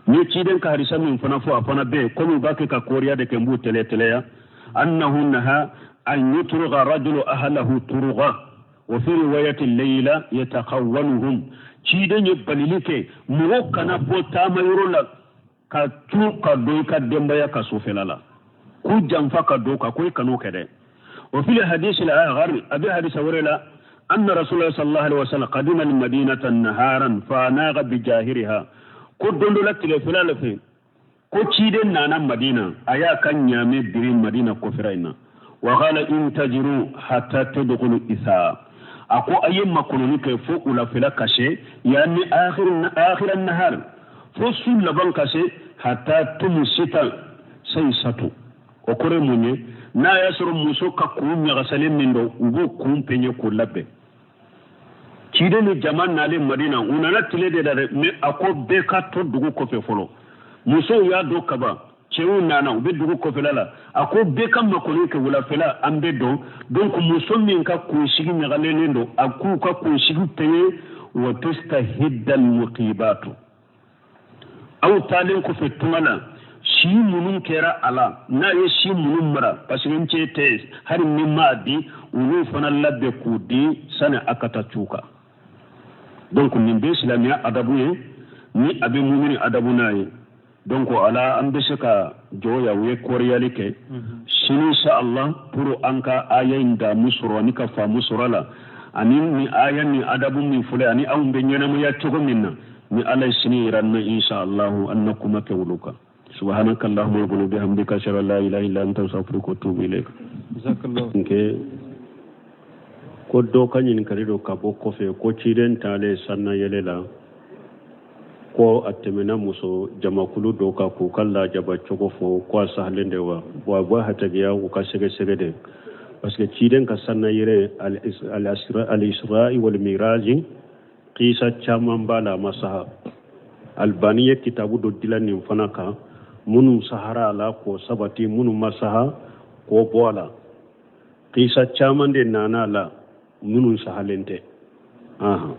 Ni ciden ka hadisa min fana fɔ a fana bɛ yen komi u b'a kɛ ka koriya de kɛ n b'u tɛlɛ tɛlɛya. Annahu naha an yutruga rajulu ahlahu turuga wa fi riwayati layla yataqawwanuhum. Ciden ye balili kɛ mɔgɔ kana bɔ taama yɔrɔ la ka cu ka don i ka denbaya ka sufɛla la k'u janfa ka don ka ko i kan'o kɛ dɛ. Wa fi hadisi al-akhar abi hadisa wɛrɛ la anna rasulullah sallallahu alaihi wasallam qadima al-madinata naharan fa naga bi jahiriha. Ko don dɔ la tilefɛla la fɛ ko ciden nana Madina a y'a ka ɲaamɛ biri Madina kɔfɛra in na. Wa qala intajiru hatta tadkhulu isa, a ko a ye makɔnɔni kɛ fo wulafɛla ka se yanni akhir nahar fo su laban ka se hatta tumsita saysatu. O kɔrɔ ye mun ye? N'a y'a sɔrɔ muso ka kun ɲagasalen min don u b'o kun peɲɛ k'o labɛn. Ciden ni jama nalen Madina u nana tile de la dɛ, mais a ko bɛɛ ka to dugu kɔfɛ fɔlɔ. Musow y'a dɔn kaban, cɛw nana u bɛ dugu kɔfɛla la, a ko bɛɛ ka makɔnɔ kɛ wulafɛla an bɛ don. Donc muso min ka kunsigi ɲagalenen don a k'u ka kunsigi peɲɛ wa tastahidda almuqibatu. Aw taalen kɔfɛ tunga la si minnu kɛra a la n'a ye si minnu mara parce que n cɛ tɛ hali ni m'a di olu fana labɛn k'u di sani a ka taa cu kan. Donc nin bɛ silamɛya adabu ye, ni a bɛ mumini adabu n'a ye. Donc ala an bɛ se ka jɔ yan, u ye kɔriyali kɛ. Sini insha Allah, pour an ka aya in damu sɔrɔ ani ka faamu sɔrɔ a la, ani ni aya ni adabu min filɛ, ani anw bɛ ɲɛnamaya cogo min na, ni Ala ye sini yira an na, insha Allah, an na kuma kɛ olu kan. Subhanaka allahumma wa bihamdika, ashhadu an la ilaha illa anta, astaghfiruka wa atubu ilayk. Nke ko dɔ ka ɲininkali don ka bɔ kɔfɛ, ko ciden taalen sanna yɛlɛ la, ko a tɛmɛna muso jamakulu dɔ kan k'u ka lajaba cogo fɔ, ko a sahalen de wa? Bon, a b'a hatagiya u ka sɛgɛsɛgɛ de, parce que ciden ka sanna yɛrɛ, al-isra'i wal miraji, kisa caman b'a la, a ma saha. Albani ye kitabu dɔ dilan nin fana kan, minnu sahara a la k'o sabati, minnu ma saha k'o bɔ a la. Kisa caman de nana a la minnu sahalen tɛ. Ahan.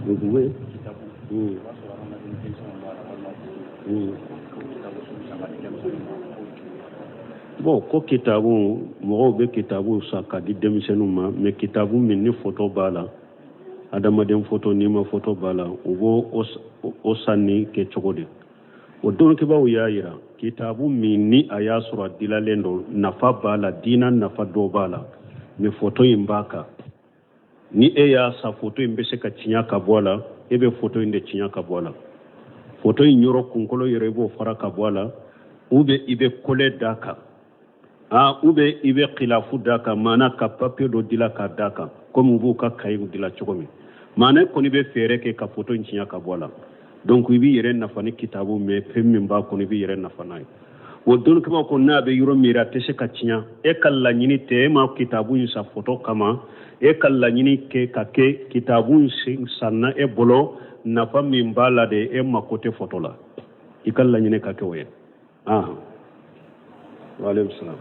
Oui. Bon, ko kitabu, mɔgɔw bɛ kitabu san ka di denmisɛnninw ma, mais kitabu min ni foto b'a la, adamaden foto, n'i ma foto b'a la, u b'o o sanni kɛ cogo di? O dɔnnikɛbaaw y'a yira, kitabu min ni a y'a sɔrɔ a dilalen don, nafa b'a la, diina nafa dɔ b'a la, mais foto in b'a kan, ni e y'a san, foto in bɛ se ka tiɲɛ ka bɔ a la, e bɛ foto in de tiɲɛ ka bɔ a la. Foto in yɔrɔ kunkolo yɔrɔ, i b'o fara ka bɔ a la, ou bien i bɛ kole d'a kan, ah, ou bien i bɛ kilafu d'a kan, maana ka papiye dɔ dila k'a d'a kan, komi u b'u ka kayew dila cogo min. Maana e kɔni bɛ fɛɛrɛ kɛ ka foto in tiɲɛ ka bɔ a la. Donc i b'i yɛrɛ nafa ni kitabu, mais fɛn min b'a kɔnɔ, i b'i yɛrɛ nafa n'a ye. O dɔnnikɛbaaw ko n'a bɛ yɔrɔ min, a tɛ se ka tiɲɛ. E ka laɲini tɛ, e ma kitabu in san foto kama, e ka laɲini kɛ ka kɛ kitabu in sanna e bolo, nafa min b'a la de, e mako tɛ foto la, i ka laɲini ka kɛ o ye. Ah, waaleykum salam.